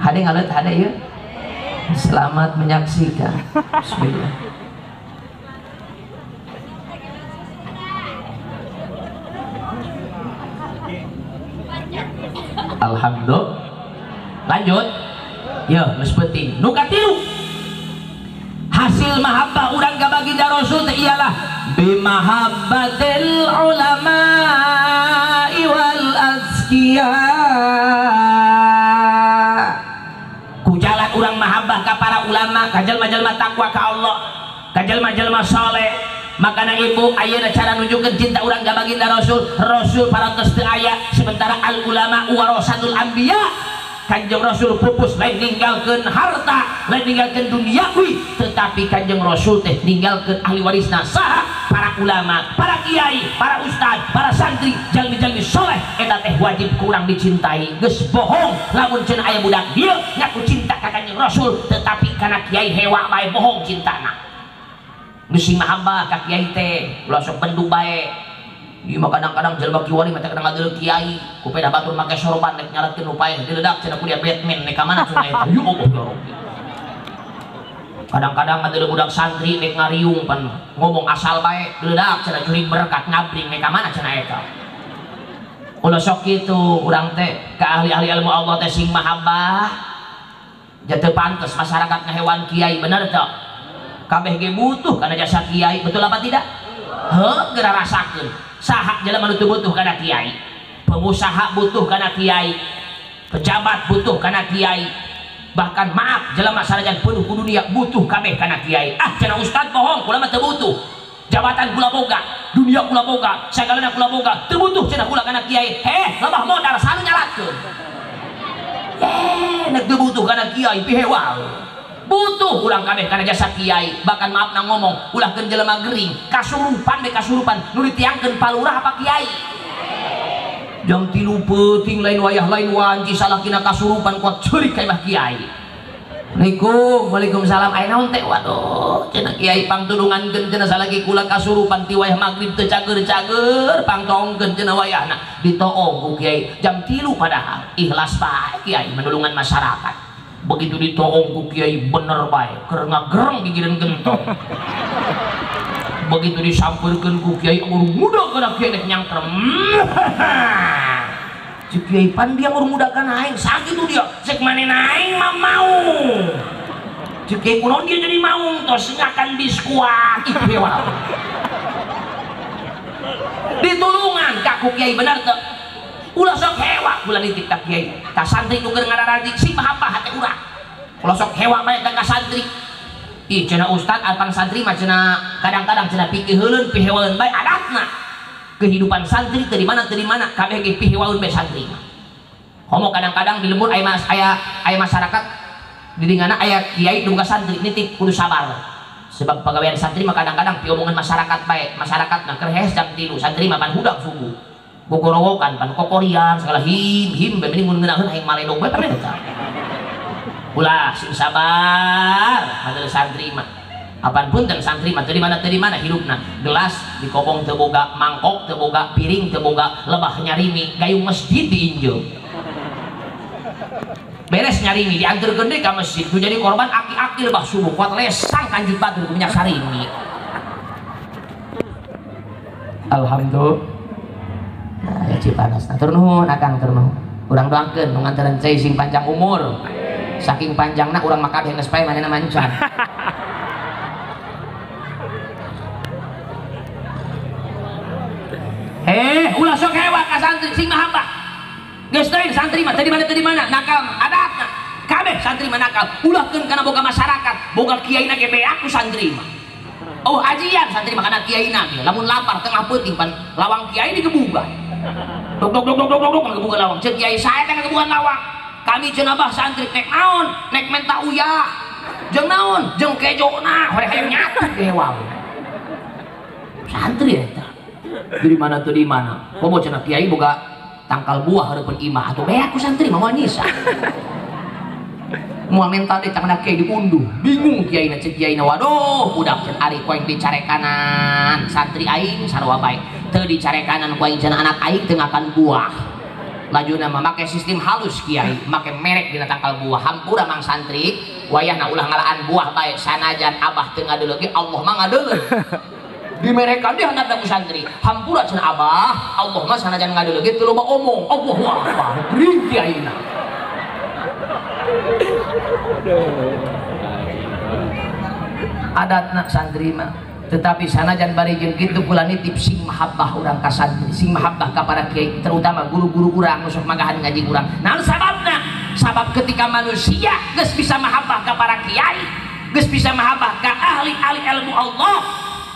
Hade ngaleut hade ieu. Selamat menyaksikan. Bismillah. Alhamdulillah. Lanjut. Yo, geus penting. Nu katilu. Hasil mahabbah urang ka baginda Rasul teh ialah bimahabbatil ulama wal azkiya. Ku jalan urang mahabbah ka para ulama, ka jelma-jelma takwa ka Allah, ka jelma-jelma saleh. Makana ibu ayeuna cara nunjukkeun cinta urang ka baginda Rasul. Rasul parantos teu aya, sementara al ulama warasatul anbiya. Kanjeng Rasul pupus lain ninggalkeun harta, lain ninggalkeun duniawi, tetapi Kanjeng Rasul teh ninggalkeun ahli warisna saha? Para ulama, para kiai, para ustad, para santri, jalmi-jalmi soleh eta teh wajib kurang dicintai. Geus bohong lamun cenah aya budak dieu ngaku cinta ka Kanjeng Rasul tetapi kana kiai hewa bae bohong cintana. Geus sing mahabbah ka kiai teh, ulah sok bendu bae. Ieu mah kadang-kadang jelema kiwari mah teh kadang ngadeuleu kiai, ku pedah batur make sorban rek nyaletkeun nu paeh diledak cenah ku dia Batman nek ka mana cenah eta. Ya Allah ya Rabbi. Kadang-kadang ngadeuleu budak santri nek ngariung pan ngomong asal bae diledak cenah jurig berkat ngabring nek ka mana cenah eta. Ulah sok kitu urang teh ka ahli-ahli ilmu Allah teh sing mahabbah. Jatuh pantes masyarakat ngahewan kiai bener teu? Kabeh ge butuh kana jasa kiai, betul apa tidak? Heuh, geura rasakeun. Saha jelema nu teu butuh kana kiai, pengusaha butuh kana kiai, pejabat butuh kana kiai, bahkan maaf jelema sanajan penuh ku dunia butuh kabeh kana kiai. Ah cenah ustad bohong, kula mah teu butuh, jabatan kula boga, dunia kula boga, sagalana kula boga, teu butuh cenah kula kana kiai. Heh, lebah modal salu nyalatkeun. Eh, nek teu butuh kana kiai pihewa. Butuh urang kabeh kana jasa kiai. Bahkan maaf na ngomong, ulahkeun jelema gering, kasurupan be kasurupan, nu ditiangkeun palurah apa kiai? Jam 3 peuting lain wayah lain wanci salah kina kasurupan kuat ceurik ka imah kiai. Assalamualaikum, waalaikumsalam. Aya naon teh? Waduh, cenah kiai pangtulungankeun cenah salaki kula kasurupan ti wayah magrib teu cager-cager, pangtoongkeun cenah wayahna. Ditoong ku kiai jam 3 padahal ikhlas bae kiai menulungan masyarakat. Begitu ditoong ku kiai bener bae, keur ngagereng gigireun gentong. Begitu disampeurkeun ku kiai urung muda kana kiai nek nyangkrem. Cek kiai pan dia urung muda kana aing, sakitu dia. Cek manehna aing mah mau. Cek kiai kunaon dia jadi maung tos ngakan biskuat. Ih hewa. Ditulungan ka ku kiai bener teu? Ulah sok hewa kula nitip ka kiai. Ka santri nu keur ngararaji sing mahabbah hate urang. Ulah sok hewa bae ka santri. Ih cenah ustad alpan santri mah cenah kadang-kadang cenah pikiheuleun pihewaeun bae adatna. Kehidupan santri teu di mana teu di mana kabeh ge pihewaeun bae santri mah. Homo kadang-kadang di lembur aya aya masyarakat di dingana aya kiai duka santri nitip kudu sabar. Sebab pagawean santri mah kadang-kadang piomongan masyarakat bae. Masyarakat mah keur hees jam 3, santri mah pan hudak subuh. Gogorowokan pan kokorian segala him him bae mending mun ngeunaheun aing maledog bae pan eta. Ulah sing sabar padahal santri mah. Apan punten santri mah teu di mana hirupna. Gelas dikobong teu boga, mangkok teu boga, piring teu boga, lebah nyarimi, gayung masjid diinjeum. Beres nyarimi dianterkeun deui ka masjid, tu jadi korban aki-aki lebah subuh kuat lesang kanjut batur ku minyak sarimi. Alhamdulillah. Nah, ya Cipanas. Tur nuhun akang tur nuhun. Urang doakeun nu ngantereun cai sing panjang umur. Saking panjangna urang mah kabeh geus pae manehna mancan. Heh, ulah sok hewa ka santri sing mahabbah. Geus teuing santri mah teu di mana nakal adatna. Kabeh santri mah nakal. Ulahkeun kana boga masyarakat, boga kiaina ge beak ku santri mah. Oh ajian santri mah kana kiaina ge. Lamun lapar tengah peuting pan lawang kiai digebugan. Dok dok dok dok dok dok ngegebugan lawang. Ceuk kiai sae teh ngegebugan lawang. Kami cenah bah santri nek naon? Nek menta uyah. Jeung naon? Jeung kejona hore hayang nyatu ge wae. Santri eta. Dari mana tuh di mana? Komo cenah kiai boga tangkal buah hareupeun imah atuh beak ku santri mah moal nyisa. Moal menta deui tangna kiai diunduh. Bingung kiaina ceuk kiaina waduh budak cenah ari ku aing dicarekanan. Santri aing sarua bae. Teu dicarekanan ku aing cenah anak aing teu ngakan buah. Lajuna mah make sistem halus kiai, make merek dina tangkal buah. Hampura mang santri, wayahna ulah ngalaan buah bae sanajan abah teu ngadeuleu ge Allah mah ngadeuleu. Dimerekan dia handap ku santri. Hampura cenah abah, Allah mah sanajan ngadeuleu ge teu loba omong. Allahu akbar. Gering kiaina. Adatna santri mah. Tetapi sanajan bari jeung kitu kula nitip sing mahabbah urang ka santri, sing mahabbah ka para kiai, terutama guru-guru urang nu sok magahan ngaji urang. Naon sababna? Sabab ketika manusia geus bisa mahabbah ka para kiai, geus bisa mahabbah ka ahli-ahli ilmu Allah,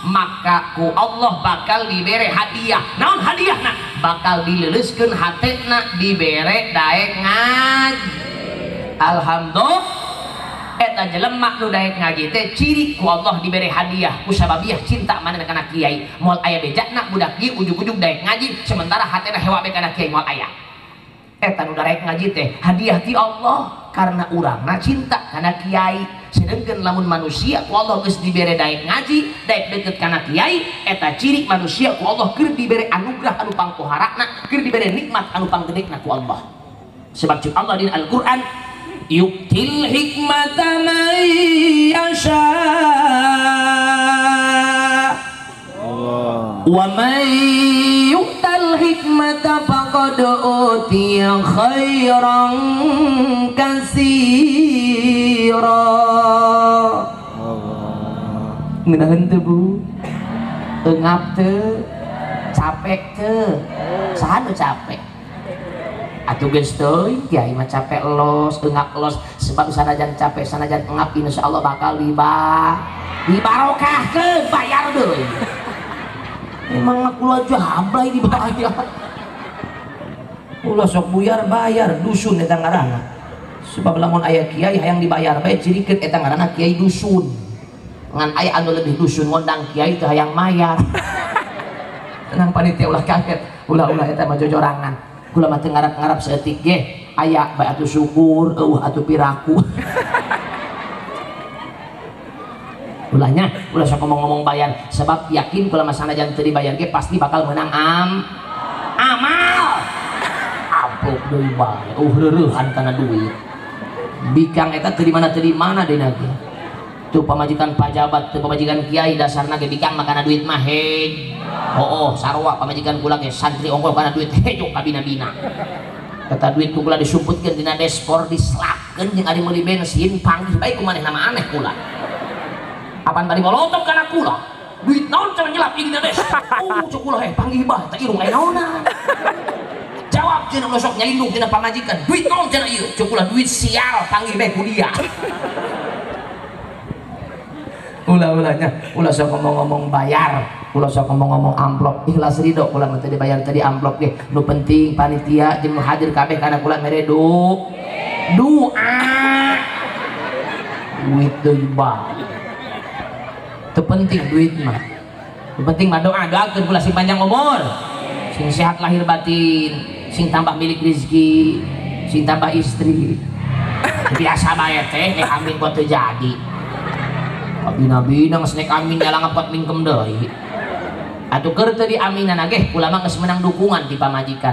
maka ku Allah bakal dibere hadiah. Naon hadiahna? Bakal dileuleuskeun hatena dibere daek ngaji. Alhamdulillah. Eta jelema nu daek ngaji teh ciri ku Allah dibere hadiah ku sababiah cinta manehna kana kiai. Moal aya bejana budak ieu ujug-ujug daek ngaji sementara hatena hewa be kana kiai moal aya. Eta nu daek ngaji teh hadiah ti Allah karena urangna cinta kana kiai. Sedengkeun lamun manusia ku Allah geus dibere daek ngaji, daek deukeut kana kiai, eta ciri manusia ku Allah keur dibere anugerah anu pangkoharana, keur dibere nikmat anu panggedena ku Allah. Sebab cek Allah dina Al-Qur'an, yu'til hikmata man yasha wa man yu'tal hikmata faqad utiya khairan katsira. Ngeunaheun teu Bu? Eungap teu? Capek teu? Saha nu capek? Atuh geus teuing kiai mah capek los, eungap los, sebab sanajan capek sanajan engap insyaallah bakal dibarokahkeun, bayar deui. Emang aku aja hablay dibayar. Ulah sok buyar bayar dusun eta ngaranna. Sebab lamun aya kiai hayang dibayar bae cirikeun eta ngaranna kiai dusun. Ngan aya anu lebih dusun ngondang kiai teu hayang mayar. Tenang panitia ulah kaget, ulah-ulah eta mah jojorangan. Kula mah teu ngarap-ngarap saeutik ge aya bae atuh syukur eueuh atuh piraku. Ulahnya ulah sok ngomong-ngomong bayar sebab yakin kula mah sanajan teu dibayar ge pasti bakal menang amal. Amplop deui bae reureuhan kana duit. Bikang eta teu di mana deuna ge. Tuh pamajikan pajabat, tuh pamajikan kiai dasarna ge bikang mah kana duit mah hej. Oh, sarua pamajikan kula ge santri ongkoh kana duit hejo kabina-bina. Eta duit ku kula disumputkeun dina dashboard diselapkeun jeung ari meuli bensin panggih bae ku manehna mah aneh kula. Apan bari molotot kana kula. Duit naon cenah nyelap ieu dina dashboard. Oh, cek kula heh panggih bah teh irung aya naonan. Jawab cenah ulah sok nyalindung tina pamajikan. Duit naon cenah ieu? Cek kula duit sial panggih bae ku dia. Ulah-ulahnya, ulah sok ngomong-ngomong bayar, ulah sok ngomong-ngomong amplop, ikhlas ridho kula mah teu dibayar tadi amplop ge. Nu penting panitia jeung hadir kabeh kana kula mere doa. Duit deui bae. Teu penting duit mah. Nu penting mah doa, doakeun kula sing panjang umur, sing sehat lahir batin, sing tambah milik rezeki, sing tambah istri. Biasa bae teh nek amin kok teu jadi. Abina-bina geus nek amin nyalang ngepot mingkem deui. Atuh keur teu diaminana ge kula mah geus menang dukungan ti pamajikan.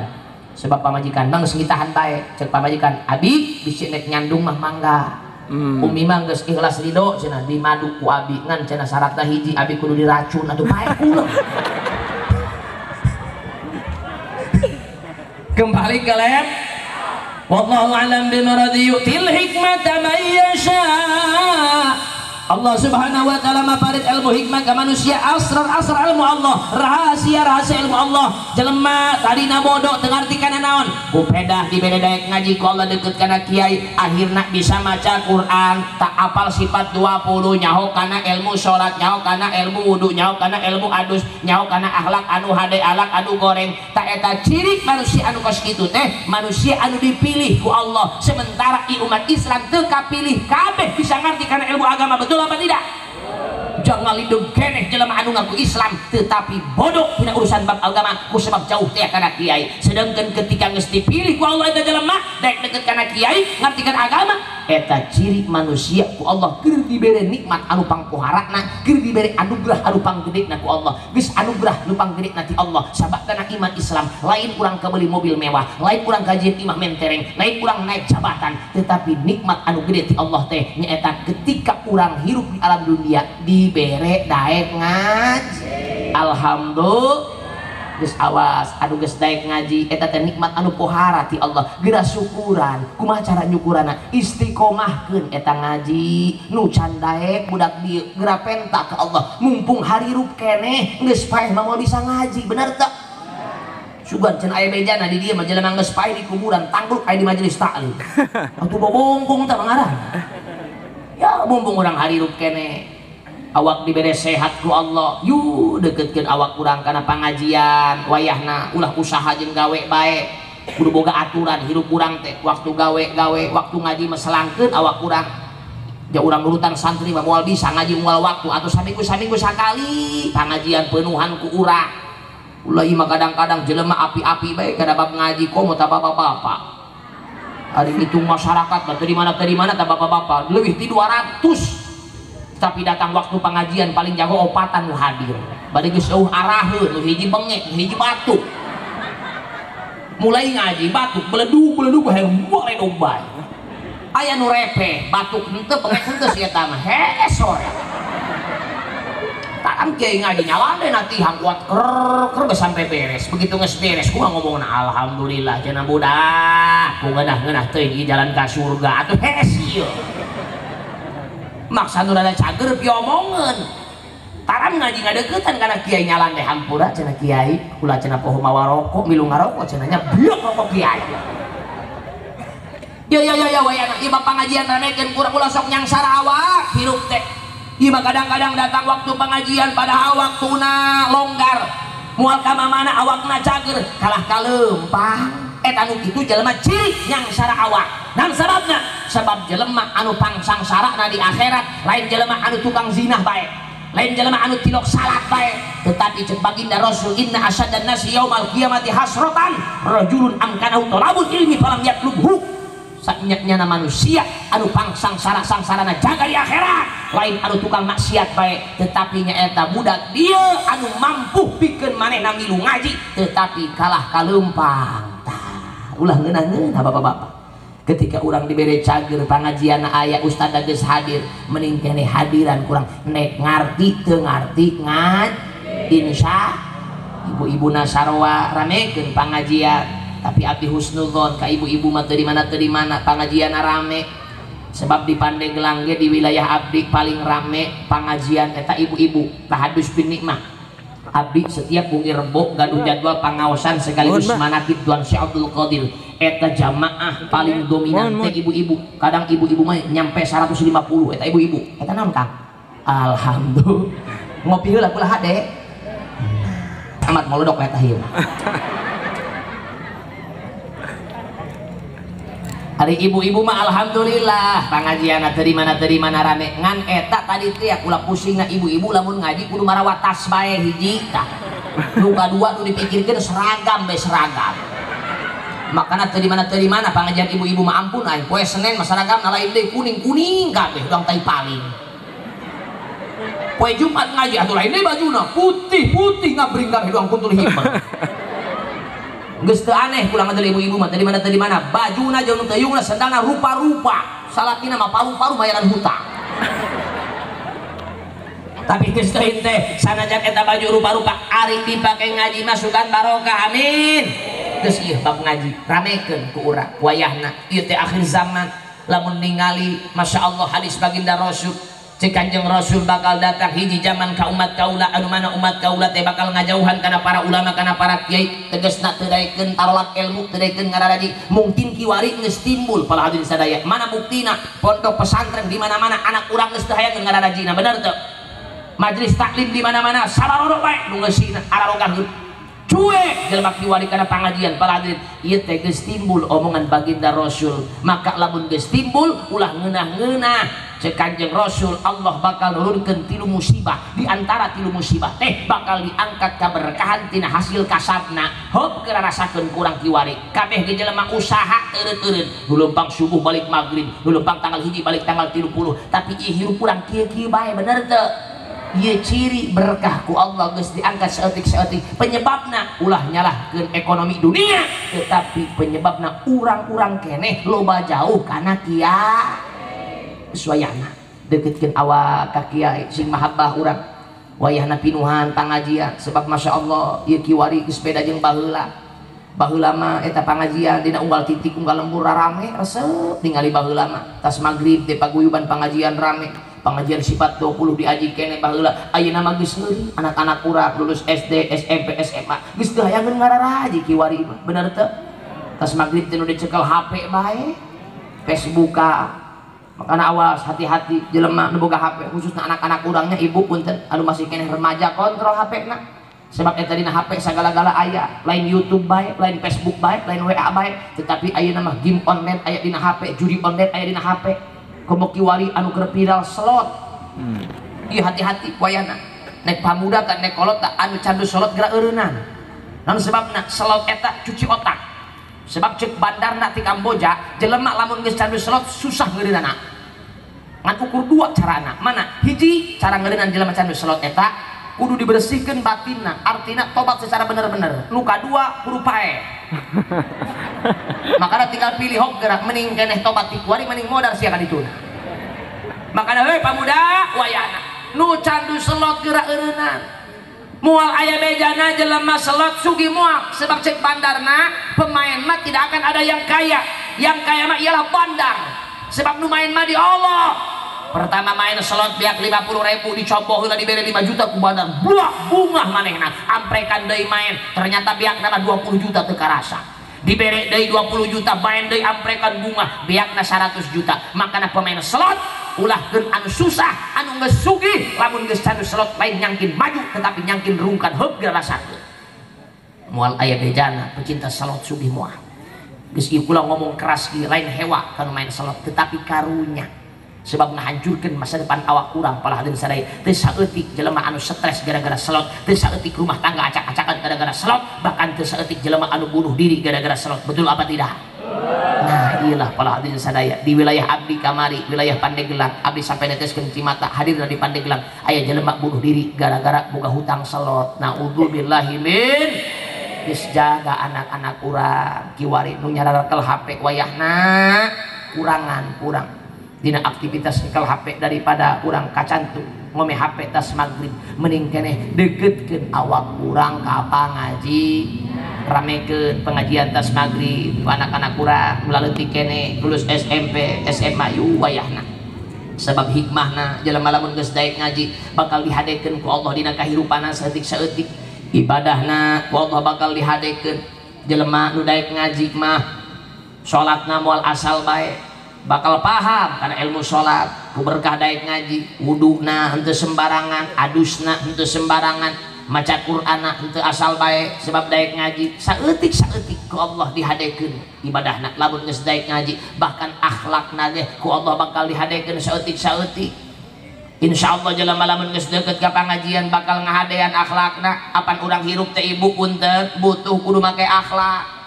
Sebab pamajikan mah geus ngitahan bae. Cek pamajikan, "Abi bisi nek nyandung mah mangga." Umi mah geus ikhlas ridho cenah dimadu ku abi ngan cenah syaratna hiji abi kudu diracun atuh pae kula. Kembali ke lab. Wallahu a'lam bimuradi yu'til hikmata man yasha. Allah subhanahu wa ta'ala maparit ilmu hikmah ke manusia, asrar-asrar ilmu Allah, rahasia-rahasia ilmu Allah. Jelema tadina bodoh teu ngarti kana naon, ku pedah dibere daek ngaji ku Allah deukeut kana kiai, akhirna bisa maca Quran, tak apal sifat 20, nyaho kana ilmu salat, nyaho kana ilmu wudu, nyaho kana ilmu adus, nyaho kana akhlak anu hade, akhlak anu goreng. Tak eta ciri manusia anu kos kitu teh, manusia anu dipilih ku Allah. Sementara i umat Islam teu kapilih kabeh bisa ngarti kana ilmu agama, betul apa tidak? Jangan lindung keneh jelema anu ngaku Islam tetapi bodoh dina urusan bab agama ku sebab jauh teh kana kiai. Sedangkan ketika geus dipilih ku Allah eta jelema daek deket kana kiai ngartikeun agama, eta ciri manusia ku Allah keur dibere nikmat anu pangkoharana, keur dibere anugerah anu panggedena ku Allah. Geus anugerah nu panggedena ti Allah sabab kana iman Islam lain urang kabeli mobil mewah, lain urang kajian imah mentereng, lain urang naik jabatan, tetapi nikmat anu gede ti Allah teh nyaeta ketika urang hirup di alam dunia dibere daek ngaji. Alhamdulillah. Geus awas anu geus daek ngaji eta teh nikmat anu pohara ti Allah. Geura syukuran, kumaha cara nyukuranna? Istiqomahkeun eta ngaji. Nu can daek budak dieu geura penta ka Allah. Mumpung harirup keneh geus paeh mah moal bisa ngaji, bener teu? Sugan can aya bejana di dieu mah jelema geus paeh di kuburan tanggluk aya di majelis taklim. Atuh bobongkong teh mangarah. Ya mumpung urang harirup keneh. Awak dibere sehat ku Allah, yuk deketkeun awak urang kana pangajian wayahna, ulah usaha jeung gawe bae. Kudu boga aturan hirup urang teh, waktu gawe-gawe, waktu ngaji mah selangkeun awak urang. Ja urang nurutan santri mah moal bisa ngaji moal waktu atau saminggu-saminggu sakali pangajian penuhan ku urang. Ulah ieu mah kadang-kadang jelema api-api bae kada bab ngaji komo ta bapak-bapak. Ari hitung masyarakat mah teu di mana ta bapak-bapak leuwih ti 200. Tapi datang waktu pengajian paling jago opatan nu hadir. Bade geus eueuh araheun, nu hiji bengek, nu hiji batuk. Mulai ngaji batuk beledug-beledug hayang baledog bae. Aya nu repeh, batuk henteu bengek henteu si eta mah. Hese sore. Taram kiai ngaji nyalane natihang kuat ker ker sampai beres. Begitu geus beres kumaha ngomongna alhamdulillah cenah budak, ku ngeunah-ngeunah teuing ieu jalan ka surga atuh hese ieu. Maksa nu rada cager piomongeun. Taram ngaji ngadeukeutan kana kiai nyalan teh hampura cenah kiai, ulah cenah poho mawa rokok, milu ngarokok cenah nya biok rokok kiai. Ya ya ya ya wayana ieu mah pangajian ramekeun kurang ulah sok nyangsara awak hirup teh. Ieu mah kadang-kadang datang waktu pengajian padahal waktuna longgar. Moal ka mana awakna cager kalah kalempang. Eta nu kitu jelema ciri nyangsara awak. Naon sababna? Sebab jelema anu pangsangsarana di akhirat lain jelema anu tukang zinah bae, lain jelema anu tilok salat bae, tetapi cek baginda Rasul inna asyaddan nasi yaumal qiyamati hasratan rajulun amkanahu talabul ilmi falam yatlubhu. Saknyana manusia anu pangsangsara sangsarana jaga di akhirat lain anu tukang maksiat bae, tetapi nyaeta budak dia anu mampu pikeun manehna milu ngaji tetapi kalah kalempang. Tah ulah ngeunah-ngeunah bapak-bapak. Ketika urang dibere cager pangajian aya ustad geus hadir mending keneh hadiran kurang nek ngarti teu ngarti ngaj insya ibu-ibu nasarwa ramekeun pangajian, tapi abdi husnudzon ka ibu-ibu mah teu di mana pangajian rame. Sebab di Pandeglang ge di wilayah abdi paling rame pangajian eta ibu-ibu tahadus bin nikmah. Abdi setiap bengi Rebo gaduh jadwal pangaosan sekaligus manakib Tuan Syekh Abdul Qadir. Eta jamaah paling dominan teh ibu-ibu. Kadang ibu-ibu mah nyampe 150 eta ibu-ibu. Eta naon Kang? Alhamdulillah. Ngopi heula kula hade. Amat molodok eta ieu. Hari ibu-ibu mah alhamdulillah pangajian teu di mana rame. Ngan eta tadi teh ulah pusingna ibu-ibu lamun ngaji kudu marawat tas bae hiji tah. Nu kadua nu dipikirkeun seragam bae seragam. Makana teu di mana pangajian ibu-ibu mah ampun aing poe Senin mah seragamna lain deui kuning-kuning kabeh urang tai paling. Poe Jumat ngaji atuh lain deui bajuna putih-putih ngabring kabeh doang kuntul hiper. Geus teu aneh pulang ngadeul ibu-ibu mah teu di mana bajuna jeung teuingna sendalna rupa-rupa salakina mah paru-paru bayaran hutang. Tapi geus teuing teh sanajan eta baju rupa-rupa ari dipake ngaji masukan barokah amin. Geus ieu bab ngaji ramekeun ku urang wayahna ieu teh akhir zaman lamun ningali masyaallah hadis baginda Rasul cek Kanjeng Rasul bakal datang hiji zaman ka umat kaula anu mana umat kaula teh bakal ngajauhan kana para ulama kana para kiai tegasna teu daekeun tarolak ilmu teu daekeun ngararaji mungkin kiwari geus timbul para hadirin sadaya mana buktina pondok pesantren di mana-mana anak urang geus teu hayang ngararajina bener teu majelis taklim di mana-mana sabaroro bae nu geusina ararogah cuek jelema kiwari kana pangajian para hadirin ieu teh geus timbul omongan baginda Rasul maka lamun geus timbul ulah ngeunah-ngeunah cek Kanjeng Rasul Allah bakal nurunkeun tilu musibah di antara tilu musibah teh bakal diangkat kaberkahan tina hasil kasabna hop keur rasakeun kurang kiwari kabeh ge jelema usaha eureun-eureun nu leumpang subuh balik magrib nu leumpang tanggal 1 balik tanggal 30 tapi ieu hirup kurang kieu-kieu bae bener teu ieu ciri berkah ku Allah geus diangkat saeutik-saeutik penyebabna ulah nyalahkeun ekonomi dunia tetapi penyebabna urang-urang keneh loba jauh kana kiai suayana deketkeun awak ka kiai sing mahabbah urang wayahna pinuhan pangajian sebab masya Allah ieu kiwari geus beda jeung baheula baheula mah eta pangajian dina unggal titik unggal lembur rame resep ningali baheula mah tas magrib teh paguyuban pangajian rame pangajian sifat 20 diaji keneh baheula ayeuna mah geus heuri anak-anak urang lulus SD SMP SMA geus teu hayangeun ngararaji kiwari mah bener teu tas magrib teh nu dicekel HP bae Facebooka Makana awas hati-hati jelema nu boga HP khususna anak-anak urangnya ibu punten anu masih keneh remaja kontrol HP na. Sebab eta dina HP sagala-gala aya, lain YouTube bae, lain Facebook bae, lain WA bae, tetapi ayeuna mah game online aya dina HP, judi online aya dina HP. Komo kiwari anu keur viral slot. Ieu hati-hati wayahna. Nek pamuda kan nek kolot anu candu slot geura eureunnan. Naon sebabna slot eta cuci otak. Sebab cek bandarna ti Kamboja, jelema lamun geus candu slot susah ngeureunana. Ngan ukur dua carana. Mana? Hiji cara ngeureunnan jelema candu slot eta kudu dibersihkan batinna, artina tobat secara bener-bener. Nu kadua kudu paeh. Makana tinggal pilih hok gerak mending keneh tobat ti kuari mending modal sia ka dituna. Makana heuy pamuda wayahna nu candu slot gerak eureunnan. Moal aya bejana jelema slot sugih moal, sebab cek bandarna pemain mah tidak akan ada yang kaya. Yang kaya mah ialah bandar. Sebab nu main mah di Allah. Pertama main slot biak 50.000 dicoboh heula dibere 5 juta ku bandar. Buah bungah manehna. Amprekan deui main, ternyata biak nama 20 juta teu karasa. Dibere deui 20 juta main deui amprekan bunga biakna 100 juta. Makana pemain slot ulahkeun anu susah, anu geus sugih, lamun geus candu slot lain nyangkin maju tetapi nyangkin rungkan heup dirasakeun. Moal aya bejana pecinta slot sugih moal. Geus ieu kula ngomong keras ieu lain hewa kanu main slot tetapi karunya. Sebab ngahancurkeun masa depan awak urang para hadirin sadaya. Teu saeutik jelema anu stres gara-gara slot, teu saeutik rumah tangga acak-acakan gara-gara slot, bahkan teu saeutik jelema anu bunuh diri gara-gara slot. Betul apa tidak? Nah, iyalah para hadirin sadaya di wilayah abdi kamari, wilayah Pandeglang, abdi sampai neteskeun cimata hadir di Pandeglang aya jelema bunuh diri gara-gara boga hutang slot. Naudzubillahi min. Geus jaga anak-anak urang kiwari nu nyararakel HP wayahna kurangan kurang dina aktivitas nyekel HP daripada urang kacantu ngome HP tas maghrib mending keneh deketkeun awak urang ka pangaji ramekeun pengajian tas maghrib anak-anak urang laleutik keneh lulus SMP SMA yu wayahna. Sebab hikmahna jelema lamun geus daek ngaji bakal dihadekeun ku Allah dina kahirupanna saeutik-saeutik ibadahna ku Allah bakal dihadekeun. Jelema nu daek ngaji mah salatna moal asal bae bakal paham karena ilmu sholat ku berkah daek ngaji, wuduna henteu sembarangan, adusna henteu sembarangan, maca Qur'anna henteu asal bae sebab daek ngaji saeutik-saeutik ku Allah dihadekeun ibadahna lamun geus daek ngaji, bahkan akhlakna ge ku Allah bakal dihadekeun saeutik-saeutik. Insyaallah jelema lamun geus deukeut ka pangajian bakal ngahadean akhlakna. Apan urang hirup teh ibu punten butuh kudu make akhlak.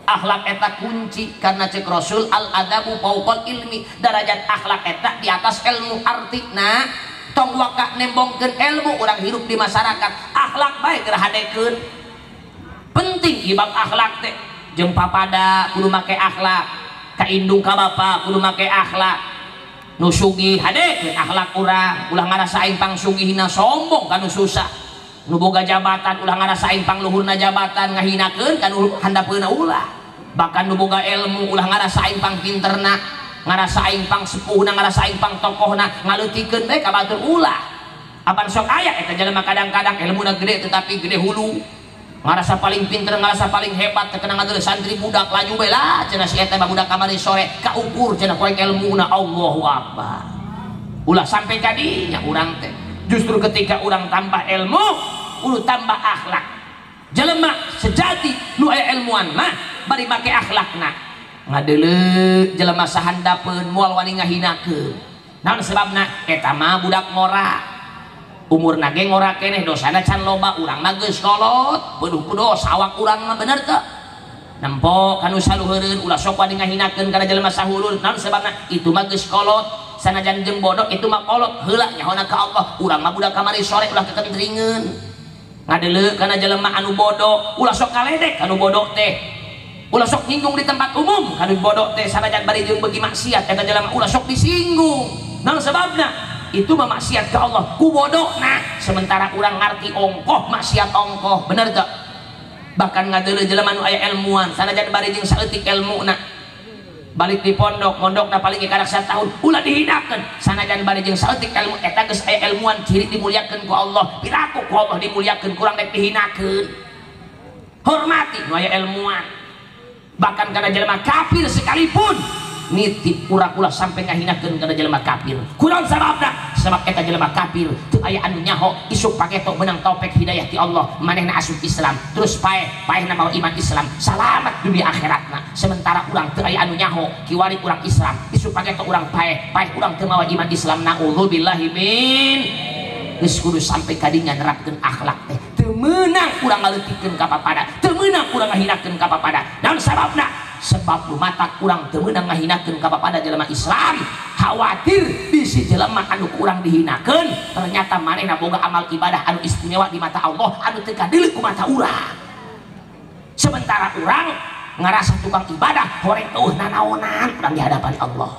Akhlak eta kunci karena cek Rasul al adabu fauqal ilmi, derajat akhlak eta di atas ilmu. Artina tong waka nembongkeun ilmu urang hirup di masyarakat akhlak bae keur hadekeun. Penting ibab akhlak teh jeung papada kudu make akhlak, ka indung ka bapa kudu make akhlak, nu sugih hadekeun akhlak urang, ulah ngarasa aing pangsugihna sombong ka nu susah, nu boga jabatan ulah ngarasa aing pangluhurna jabatan ngahinakeun ka nu handapeuna ulah, bahkan nu boga ilmu ulah ngarasa aing pangpinterna, ngarasa aing pangsepuhna, ngarasa aing pangtokohna, ngaleutikeun bae ka batur ulah. Apan sok aya eta jelema kadang-kadang ilmuna gede tetapi gede hulu, ngarasa paling pinter, ngarasa paling hebat, teu kena ngadeuleu santri budak laju bae lah cenah si eta mah budak kamari sore kaukur cenah ku aing ilmuna. Allahu akbar. Ulah sampai kadinya urang teh. Justru ketika orang tambah ilmu, kudu tambah akhlak. Jelema sejati nu aya ilmuan mah bari make akhlakna. Ngadeuleu jelema sahandapeun moal wani ngahinakeun. Naon sebabna? Eta mah budak ngora. Umurna ge ngora keneh, dosana can loba, urang mah geus kolot, peduh ku dosa awak urang mah bener teu? Nempo kanu saluheureun ulah sok wani ngahinakeun kana jelema sahulur. Naon sebabna? Itu mah geus kolot. Sanajan jeung bodoh itu mah kolot heula nyahona ka Allah, urang mah budak kamari sore ulah kekentringeun. Ngadeuleu kana jelema anu bodoh ulah sok ngaledek kanu bodoh teh, ulah sok nyinggung di tempat umum kanu bodoh teh, sanajan bari jeung beuki maksiat eta jelema ulah sok disinggung. Naon sebabna? Itu mah maksiat ka Allah ku bodohna, sementara urang ngarti ongkoh maksiat ongkoh, bener teu? Bahkan ngadeuleu jelema nu aya ilmuan sanajan bari jeung saeutik ilmuna, balik di pondok, mondokna paling karak satahun ulah dihinakeun, sanajan bari jeung saeutik ilmu eta geus aya ilmuan ciri dimuliakeun ku Allah, piraku ku Allah dimuliakeun kurang rek dihinakeun. Hormati nu aya ilmuan, bahkan kana jelema kafir sekalipun Nitip urang ulah sampai ngahinakeun kana jelema kafir. Kunaon sababna? Sabab eta jelema kafir teu aya anu nyaho isuk paketo menang taufik hidayah ti Allah, manehna asup Islam, terus paeh, paehna mawa iman Islam, salamat dunia akhiratna. Sementara urang teu aya anu nyaho, kiwari urang Islam, isuk paketo urang paeh, paeh urang teu mawa iman Islam. Naudzubillahi min. Geus kudu sampai kadinya nerapkeun akhlak teh. Teu meunang urang ngaleutikeun ka papada, teu meunang urang ngahinakeun ka papada. Naon sababna? Sebab lumatak urang teu meunang ngahinakeun ka papada jelema Islam, khawatir bisi jelema anu kurang dihinakeun, ternyata manehna boga amal ibadah anu istimewa di mata Allah anu teu kadeuleu ku mata urang. Sementara urang ngarasa tukang ibadah, horeng eueuh nanaonan urang di hadapan Allah.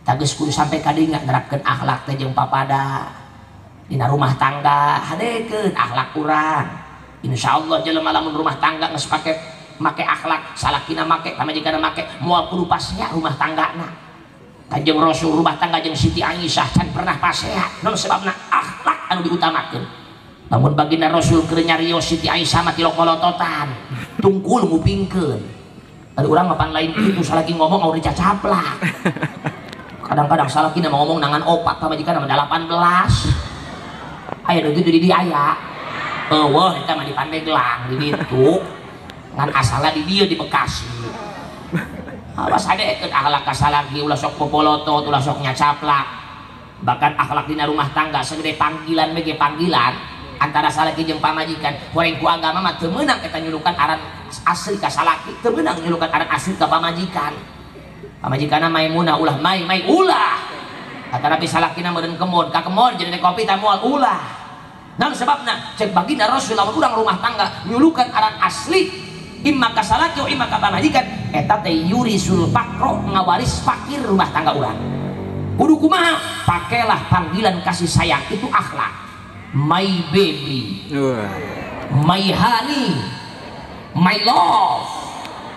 Tah geus kudu sampai kadinya nerapkeun akhlak teh jeung papada. Dina rumah tangga hadekeun akhlak urang. Insyaallah jelema lamun rumah tangga geus pake make akhlak, salakina make, pamajikanna make, moal kudu pasea rumah tanggana. Kanjeng Rasul rumah tangga jeung Siti Aisyah can pernah pasea. Naon sebabna? Akhlak anu diutamakeun. Lamun baginda Rasul keur nyarios Siti Aisyah mah tilokolototan, tungkul ngupingkeun. Ari urang mah pan lain kitu, salaki ngomong aur dicacaplak. Kadang-kadang salakina mah ngomong nangan opat, pamajikanna mah 18. Aya nu kitu di dieu aya. Eueuh eta mah di Pandeglang di ditu. Ngan asalna di dieu di Bekasi. Awas hadekeun akhlak ka salaki, ulah sok popolotot, ulah sok nyacaplak. Bahkan akhlak dina rumah tangga segede panggilan we ge panggilan antara salaki jeung pamajikan. Horeng ku agama mah teu meunang eta nyulukan aran asli ka salaki, teu meunang nyulukan aran asli ka pamajikan. Pamajikanna Maimunah ulah mai mai ulah. Atanapi salakina meureun kemon, ka kemon jadi kopi tah moal ulah. Naon sebabna? Cek baginda Rasul lamun urang rumah tangga nyulukan aran asli imma ka salaki wa imma ka pamajikan, eta teh yurisul fakro, ngawaris fakir rumah tangga urang. Kudu kumaha? Pakailah panggilan kasih sayang, itu akhlak. My baby, my honey, my love.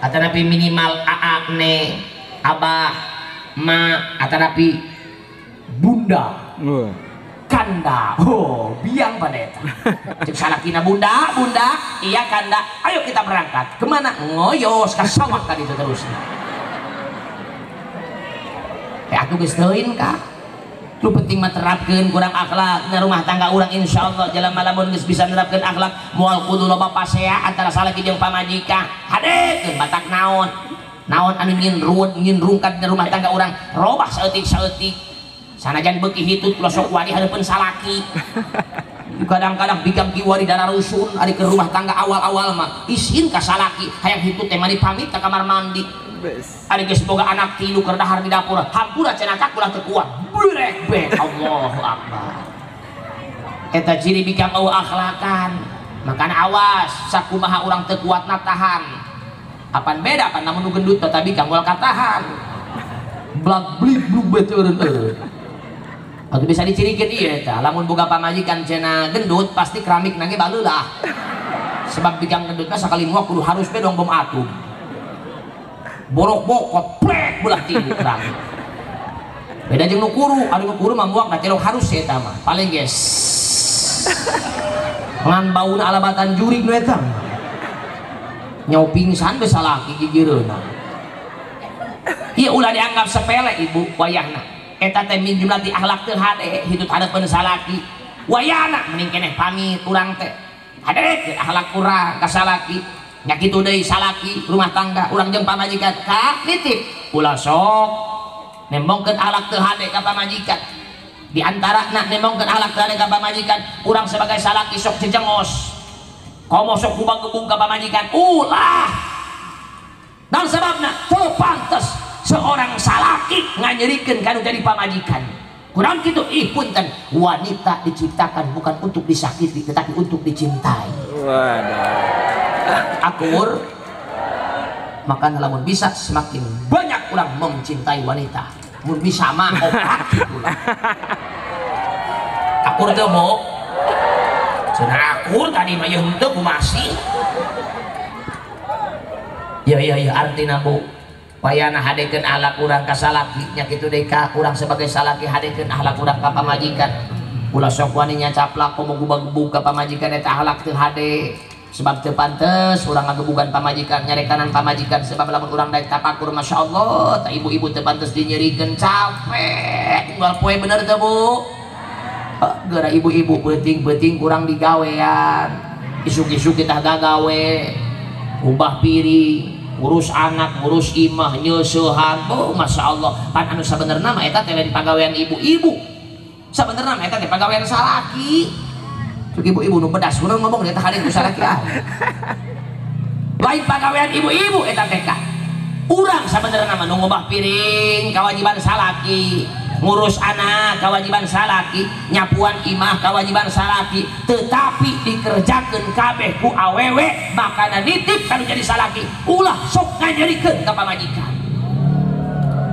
Atanapi minimal aa ne, abah, ma, atanapi bunda, kanda. Oh, biang pada eta. Cek salakina bunda, bunda, iya kanda. Ayo kita berangkat. Kemana? Ngoyos ka sawah tadi itu terus. Ya atuh geus teuing ka. Lu penting mah terapkeun kurang akhlak dina rumah tangga urang, insyaallah jelema lamun geus bisa nerapkeun akhlak moal kudu loba pasea antara salaki jeung pamajikan. Hadekeun batak naon? Naon anu nyinrun nyinrungkat dina rumah tangga urang, robah saeutik-saeutik. Sanajan beuki hitut ulah sok wani hareupeun salaki. Kadang-kadang bikang kiwari darah rusun ari ke rumah tangga awal-awal mah isin ka salaki hayang hitut teh mani pamit ka kamar mandi. Ari geus boga anak tilu keur dahar di dapur, hampura cenah ka ulah teu kuat. Brek bek Allahu Akbar. Eta ciri bikang eueuh akhlakan. Makana awas sakumaha urang teu kuatna tahan. Apan beda pan lamun nu gendut tetapi bikang moal katahan. Blak blik bluk bete eureun-eureun. Atau bisa dicirikan iya eta, lamun boga pamajikan cenah gendut pasti keramik nage baleulah. Sebab bikang gendut mah sakali muak kudu harus be dong bom atom. Borok bokot plek belah tilu keramik. Beda jeung nu kuru, anu nu kuru mah muak da celok harus eta mah. Paling geus ngan bauna alabatan jurig nu eta. Nyau pingsan be salaki gigireunna. Ieu ulah dianggap sepele ibu wayahna. Eta teh min jumlah di akhlak teu hade hitut hareupeun salaki. Wayahna mending keneh pamit urang teh. Hade akhlak urang ka salaki. Nya kitu deui salaki rumah tangga urang jeung pamajikan ka nitip. Ulah sok nembongkeun akhlak teu hade ka pamajikan. Di antarana nembongkeun akhlak teu hade ka pamajikan, urang sebagai salaki sok jejengos. Komo sok kubang-gebung ka pamajikan, ulah. Naon sababna? Teu pantes seorang salaki nganyerikeun kanu jadi pamajikan. Kurang kitu ih punten, wanita diciptakan bukan untuk disakiti tetapi untuk dicintai. Waduh. Akur. Maka lamun bisa semakin banyak orang mencintai wanita. Mun bisa mah opat kitu lah. Akur teu mo? Cenah akur tadi mah ieu henteu kumaha sih? Ya ya ya artina Bu. Wayana hadekeun akhlak urang ka salaki nya kitu deui ka urang sebagai salaki hadekeun akhlak urang ka pamajikan. Ulah sok wani nyacaplak komo gubag-gebug ka pamajikan eta akhlak teu hade. Sebab teu pantes urang ngagebugan pamajikan, nyarekanan pamajikan, sebab lamun urang daek tapakur masyaallah, tah ibu-ibu teu pantes dinyerikeun capek. Unggal poe bener teu Bu? Geura ibu-ibu peuting-peuting kurang digawean. Isuk-isuk kita gagawe, ubah piring, ngurus anak, ngurus imah, nyeusehan. Oh, masya Allah. Pan anu sabenerna mah eta teh lain pagawean ibu-ibu. Sabenerna mah eta teh pagawean salaki. Cuk ibu-ibu nu pedas urang ngomong eta hade ku salaki ah. Lain pagawean ibu-ibu eta teh ka. Urang sabenerna mah nu ngubah piring kawajiban salaki, ngurus anak kawajiban salaki, nyapuan imah kawajiban salaki, tetapi dikerjakeun kabeh ku awewe makana nitip kanu jadi salaki, ulah sok nganyerikeun ka pamajikan.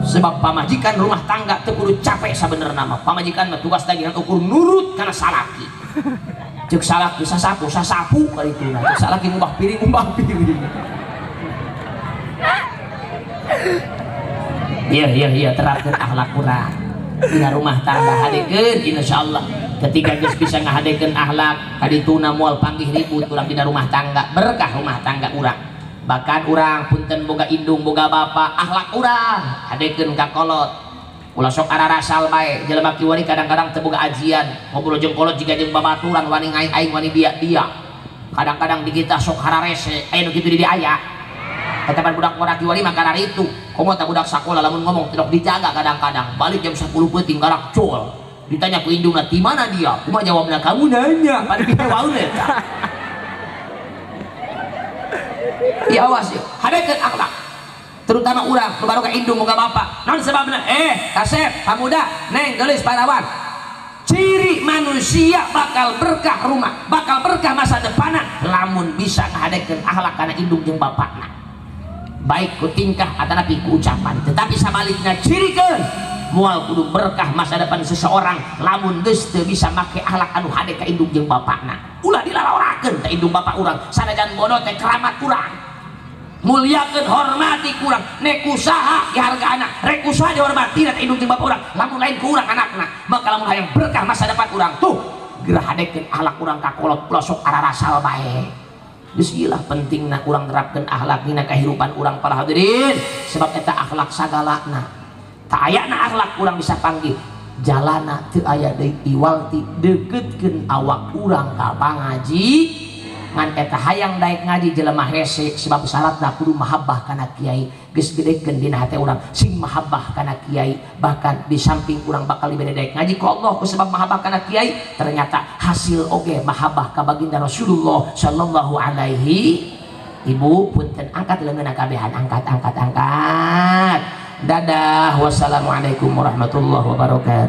Sebab pamajikan rumah tangga teu kudu capek sabenerna mah. Pamajikan mah tugas lagi ukur nurut kana salaki. Ceuk salaki sasapu sasapu karituna, ceuk salaki ngubah piring ngubah piring. Iya iya iya, terapkeun akhlak urang dina rumah tangga, hadekeun insyaallah. Ketika geus bisa ngahadekeun akhlak kadituna moal panggih ribut urang dina rumah tangga, berkah rumah tangga urang. Bahkan urang punten boga indung boga bapa, akhlak urang hadekeun ka kolot. Ulah sok ararasal bae jelema kiwari kadang-kadang teu boga ajian, ngobrol jeung kolot jiga jeung babaturan wani ngaing-aing wani dia-dia. Kadang-kadang di kita sok hararese, aya nu kitu di aya. Eta pan budak ngora kiwari mah kararitu. Komo tah budak sakola lamun ngomong tidak dijaga kadang-kadang. Balik jam 10 peuting garak col. Ditanya ku indungna, "Di mana dia?" Kumaha jawabna, "Kamu nanya." Pan kitu waeun eta. Ya awas ya, hadekeun akhlak. Terutama urang nu baroga indung boga bapa. Naon sebabna? Kasep, pamuda, neng geulis parawan. Ciri manusia bakal berkah rumah, bakal berkah masa depanna lamun bisa ngahadekeun akhlak kana indung jeung bapakna. Baik ku tingkah atanapi ku ucapan. Tetapi sabalikna cirikeun moal kudu berkah masa depan seseorang lamun geus teu bisa make akhlak anu hade ka indung jeung bapakna. Ulah dilalaorakeun ka indung bapak urang, sanajan bodoh teh keramat urang. Muliakeun hormati kurang, nek usaha diharga anak, rek usaha dihormati teh indung jeung bapak urang, lamun lain ku urang anakna. Maka lamun hayang berkah masa depan urang tuh geura hadekeun akhlak urang ka kolot, ulah sok ararasal bae. Geus ieu lah pentingna urang nerapkeun akhlak dina kahirupan urang para hadirin, sebab eta akhlak sagalana. Tak ayana akhlak urang bisa panggih jalana teu aya deui iwal ti deuketkeun awak urang ka pangaji. Ngan eta hayang daek ngaji jelema hese sebab syaratna kudu mahabbah kana kiai. Geus gedekeun dina hate urang sing mahabbah kana kiai, bahkan di samping urang bakal dibere daek ngaji ku Allah ku sebab mahabbah kana kiai, ternyata hasil oge mahabbah ka baginda Rasulullah sallallahu alaihi. Ibu punten angkat leungeunna kabehan, angkat angkat angkat. Dadah, wassalamualaikum warahmatullahi wabarakatuh.